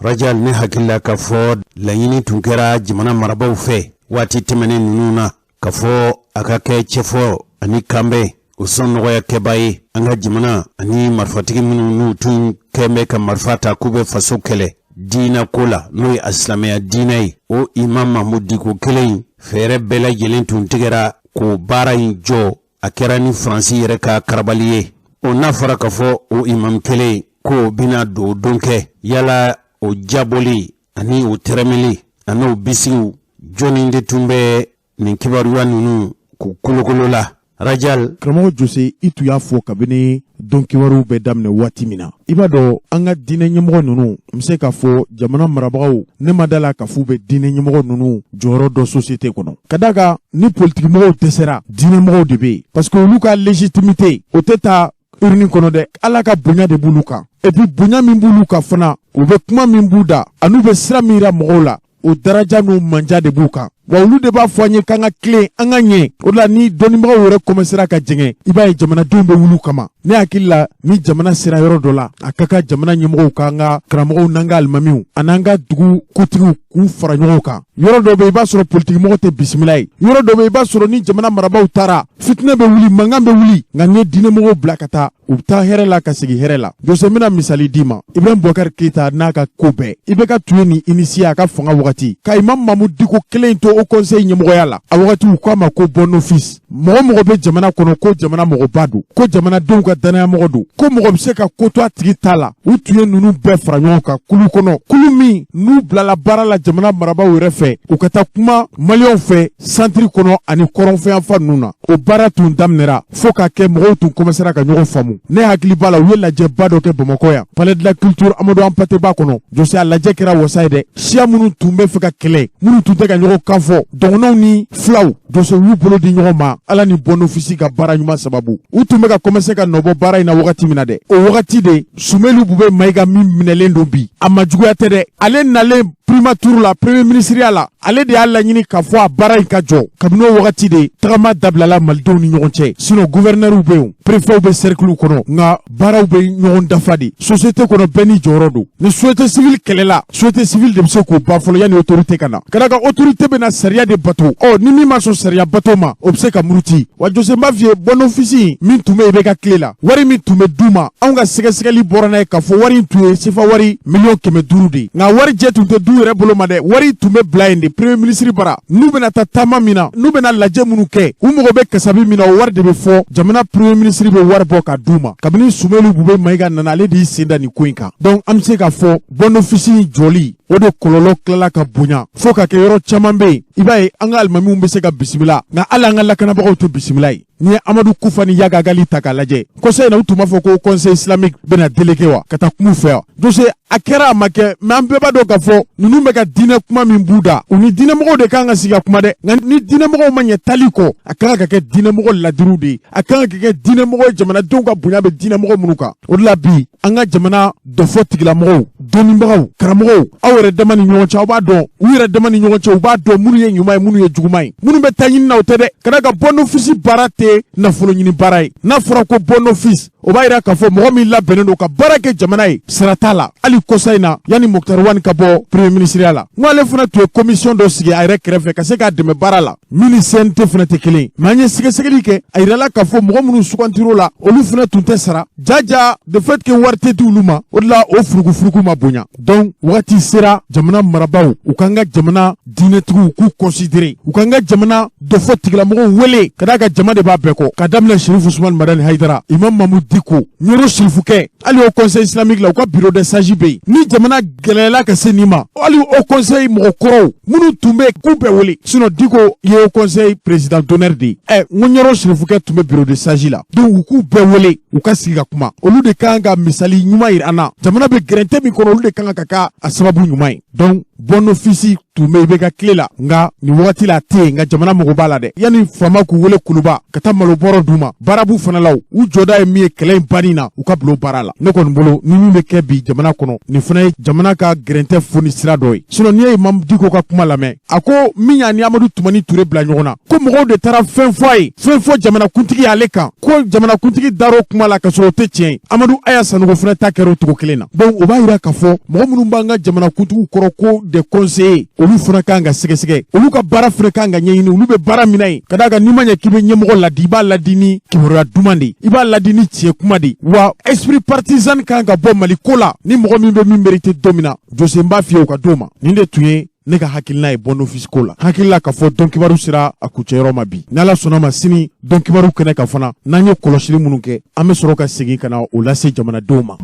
Rajal, ne hakili la k'a fɔ laɲini tun kɛra jamana marabaaw fɛ waati tɛmɛnen ninnu na, k'a fɔ a ka kɛ cɛfɔ ani kanbɛn o sɔn nɔgɔya kɛba ye an ka jamana ani marifatigi minnu n'u tun kɛn bɛ ka marifa ta k'u bɛ faso kɛlɛ diinɛ ko la, n'o ye a silamɛya diinɛ ye. O Imam Mahmud Diko kelen in, fɛɛrɛ bɛɛ lajɛlen tun tigɛra k'o baara in jɔ. A kɛra ni Faransi yɛrɛ ka karabali ye. O n'a fɔra k'a fɔ o imam kelen k'o bɛna don don kɛ, yala o jabɔli ani o tɛrɛmɛli ani o bisigiw, jɔnni de tun bɛ nin kibaruya ninnu k'u kolokolo la, Rajal? Karamɔgɔ Jose, i tun y'a fɔ kabini don kibaruw bɛ daminɛ waati min na, i b'a dɔn an ka diinɛ ɲɛmɔgɔ ninnu, n bɛ se k'a fɔ jamana marabagaw, ne ma da la k'a f'u bɛ diinɛ ɲɛmɔgɔ ninnu jɔyɔrɔ dɔ société kɔnɔ, ka d'a kan ni politikimɔgɔw dɛsɛra, diinɛmɔgɔw de bɛ yen, parce que olu ka légitimité o tɛ taa urne kɔnɔ dɛ. Ala ka bonya de b'olu kan, et puis bonya min b'olu kan fana, u bɛ kuma min b'u da an'u bɛ sira min yira mɔgɔw la, o daraja n'u manja de b'u kan. Wa olu de b'a fɔ an ye k'an ka tilen, an ka ɲɛ. O de la, ni dɔnnibagaw yɛrɛ kɔmɛsera ka jɛngɛ, i b'a ye jamanadenw bɛ wuli kama. Ne hakili la, ni jamana sera yɔrɔ dɔ la, a ka kan jamana ɲɛmɔgɔw k'an ka karamɔgɔw n'an ka alimamiw an'an ka dugu kotigiw k'u fara ɲɔgɔn kan. Yɔrɔ dɔ bɛ, i b'a sɔrɔ politikimɔgɔ tɛ bisimila ye. Yɔrɔ dɔ bɛ, i b'a sɔrɔ ni jamana marabaaw taara, fitinɛ bɛ wuli, mankan bɛ wuli. Nka n'i ye diinɛmɔgɔw bila ka taa, u bɛ taa hɛrɛ la ka segin hɛrɛ la. Jose, n bɛna misali d'i ma. Ibrahim Boubacar Keita n'a ka ko bɛɛ, IBK tun ye nin initier a ka fanga wagati ka Imam Mahmoud Dicko kelen to Haut Conseil ɲɛmɔgɔya la. A wagati, u k'a ma ko bon office. Mɔgɔ mɔgɔ bɛ jamana kɔnɔ ko jamana mɔgɔba don, ko jamanadenw ka dannayamɔgɔ don, ko mɔgɔ bɛ se ka ko to a tigi ta la, u tun ye ninnu bɛɛ fara ɲɔgɔn kan kulu kɔnɔ, kulu min n'u bilala baara la jamana marabaaw yɛrɛ fɛ, u ka taa kuma maliyɛnw fɛ santiri kɔnɔ ani kɔrɔnfɛyanfan ninnu na. O baara tun daminɛra fo k'a kɛ mɔgɔw tun kɔmɛsera ka ɲɔgɔn faamu. Ne hakili b'a la, u ye lajɛba dɔ kɛ Bamakɔ yan, Palais de la Culture Amadou Hampâté Bâ kɔnɔ. Jose, a lajɛ kɛra wasa ye dɛ. Siya minnu tun bɛ fɛ ka kɛlɛ, minnu tun tɛ ka ɲɔgɔn kan fɔ, dɔgɔnɔw ni filaw, Jose, u y'u bolo di ɲɔgɔn ma. Ala ni bon office ka baara ɲuman sababu, u tun bɛ ka kɔmɛsɛ ka nɔbɔ baara in na wagati min na dɛ, o wagati de Soumeylou Boubèye Maïga min minɛlen don bi, a ma juguya tɛ dɛ, ale nalen primature la, premier ministeriya la, ale de y'a laɲini k'a fɔ a baara in ka jɔ. Kabini o wagati de tagama dabilala malidenw ni ɲɔgɔn cɛ. Sinon gouverneurs bɛ yen, préfets bɛ cercle kɔnɔ, nka baaraw bɛ ɲɔgɔn dafa de société kɔnɔ. Bɛɛ n'i jɔyɔrɔ don. Ni société civile kɛlɛla, société civile de bɛ se k'o ban fɔlɔ yanni autorité ka na. Ka d'a kan autorité bɛna sariya de bato. Ɔ, ni min ma sɔn sariya bato ma, o bɛ se ka muruti. Wa Jose, n b'a f'i ye, bon office min tun bɛ yen IBK tile la, wari min tun bɛ d'u ma, anw ka sɛgɛsɛgɛli bɔra n'a ye k'a fɔ wari in tun ye sefa wari 500 miliyɔn de ye. Nka wari jɛ tun tɛ du yɛrɛ bolo ma dɛ. Wari tun bɛ bila yen de premier ministre bara. N'u bɛna taa taama min na, n'u bɛna lajɛ minnu kɛ, u mago bɛ kasabi min na, o wari de bɛ fɔ. Jamana premier ministre bɛ wari bɔ ka d'u ma. Kabini Soumeylou Boubèye Maïga nana, ale de y'i sen da nin ko in kan. Donc an bɛ se k'a fɔ bon office in jɔli, o de kɔlɔlɔ tilala ka bonya fo ka kɛ yɔrɔ caman bɛ yen, i b'a ye an ka alimamiw bɛ se ka bisimila, nka hali an ka lakanabagaw tɛ bisimila ye. N'i ye Amadou Koufa ni Iyad Ag Ghali ta k'a lajɛ, kɔsa in na, u tun b'a fɔ ko Conseil islamique bɛna délégué wa ka taa kuma u fɛ wa. Jose, a kɛra, a ma kɛ, mais an bɛɛ b'a dɔn k'a fɔ ninnu bɛ ka diinɛ kuma min b'u da, u ni diinɛmɔgɔw de kan ka sigi ka kuma dɛ. Nka ni diinɛmɔgɔw ma ɲɛ tali kɔ, a kan ka kɛ diinɛmɔgɔ ladiriw de ye, a kan ka kɛ diinɛmɔgɔ ye jamanadenw ka bonya bɛ diinɛmɔgɔ minnu kan. O de la bi, an ka jamana dɔfɔ tigilamɔgɔw, dɔnnibagaw, karamɔgɔw, aw yɛrɛ dama ni ɲɔgɔn cɛ, aw b'a dɔn, u yɛrɛ dama ni ɲɔgɔn cɛ, u b'a dɔn minnu ye ɲuman ye, minnu ye juguman ye, minnu bɛ taa ɲini na, o tɛ dɛ. Ka d'a kan bon office baara tɛ nafolo ɲini baara ye. N'a fɔra ko bon office, o b'a yira k'a fɔ mɔgɔ min labɛnnen don ka baara kɛ jamana ye, sara t'a la. Hali kɔsa in na, yanni Moctar Ouane ka bɔ premier ministeriya la, n ko ale fana tun ye commission dɔ sigi a yɛrɛ kɛrɛfɛ ka se k'a dɛmɛ baara la, min ni CNT fana tɛ kelen. Mais an ye sɛgɛsɛgɛli kɛ, a yirala k'a fɔ mɔgɔ minnu sugantir'o la, olu fana tun tɛ sara jaja, de fait que wari tɛ di olu ma. O de la o furukufuruku ma bonya. Donc wagati sera jamana marabaaw u k'an ka jamana diinɛtigiw k'u considérer, u k'an ka jamana dɔfɔ tigilamɔgɔw wele, ka d'a kan jama de b'a bɛɛ kɔ, ka daminɛ Chérif Ousmane Madani Haïdara, Imam Mahmoud Dicko, Ɲoro Sirifukɛ. Hali Haut Conseil islamique la, u ka bureau de sage bɛ yen. Ni jamana gɛlɛyala ka se nin ma, hali Haut Conseil mɔgɔkɔrɔw minnu tun bɛ yen, k'u bɛɛ wele. Sinon Dicko ye Haut Conseil président d'honneur de ye. Ɛ, n ko Ɲoro Sirifukɛ tun bɛ bureau de sage la. Donc u k'u bɛɛ wele, u ka sigi ka kuma. Olu de kan ka misali ɲuman yira an na. Jamana bɛ gɛrɛntɛ min kɔnɔ, olu de kan ka kɛ a sababu ɲuman ye. Donc bon office tun bɛ IBK tile la, nka nin wagati la a tɛ yen. Nka jamana mago b'a la dɛ. Yanni faama k'u wele Kuluba ka taa malo bɔrɔ d'u ma, baara b'u fana la. U jɔda ye min ye kɛlɛ in banni na, u ka bila o baara la. Ne kɔni bolo, ni min bɛ kɛ bi jamana kɔnɔ, nin fana ye jamana ka gɛrɛntɛ foni sira dɔ ye. Sinon n'i ye Imam Dicko ka kuma lamɛn, a ko min y'a ni Amadu Tumani Ture bila ɲɔgɔn na, ko mɔgɔw de taara fɛn fɔ a ye, fɛn fɔ jamanakuntigi y'ale kan, ko jamanakuntigi dar'o kuma la ka sɔrɔ o tɛ tiɲɛ ye. Amadu Aya Sanogo fana ta kɛra o cogo kelen na. Donc o b'a yira k'a fɔ mɔgɔ minnu b'an ka jamanakuntigiw kɔrɔ ko des conseillers, olu fana kan ka sɛgɛsɛgɛ, olu ka baara fana kan ka ɲɛɲini, olu bɛ baara min na yen. Ka d'a kan n'i ma ɲɛ k'i bɛ ɲɛmɔgɔ ladi, i b'a ladi ni kibaruya duman de, i b'a ladi ni tiɲɛ kuma de. Wa esprit partisan kan ka bɔ Mali ko la. Ni mɔgɔ min bɛ min mérité don min na, Jose, n b'a f'i ye, o ka d'o ma. Nin de tun ye ne ka hakilina ye bon office ko la. Hakilila k'a fɔ don kibaru sera a kuncɛyɔrɔ ma bi. Ni Ala sɔnna ma, sini don kibaru kɛnɛ ka fana, n'an ye kɔlɔsili minnu kɛ, an bɛ sɔrɔ ka segin ka na o lase jamanadenw ma.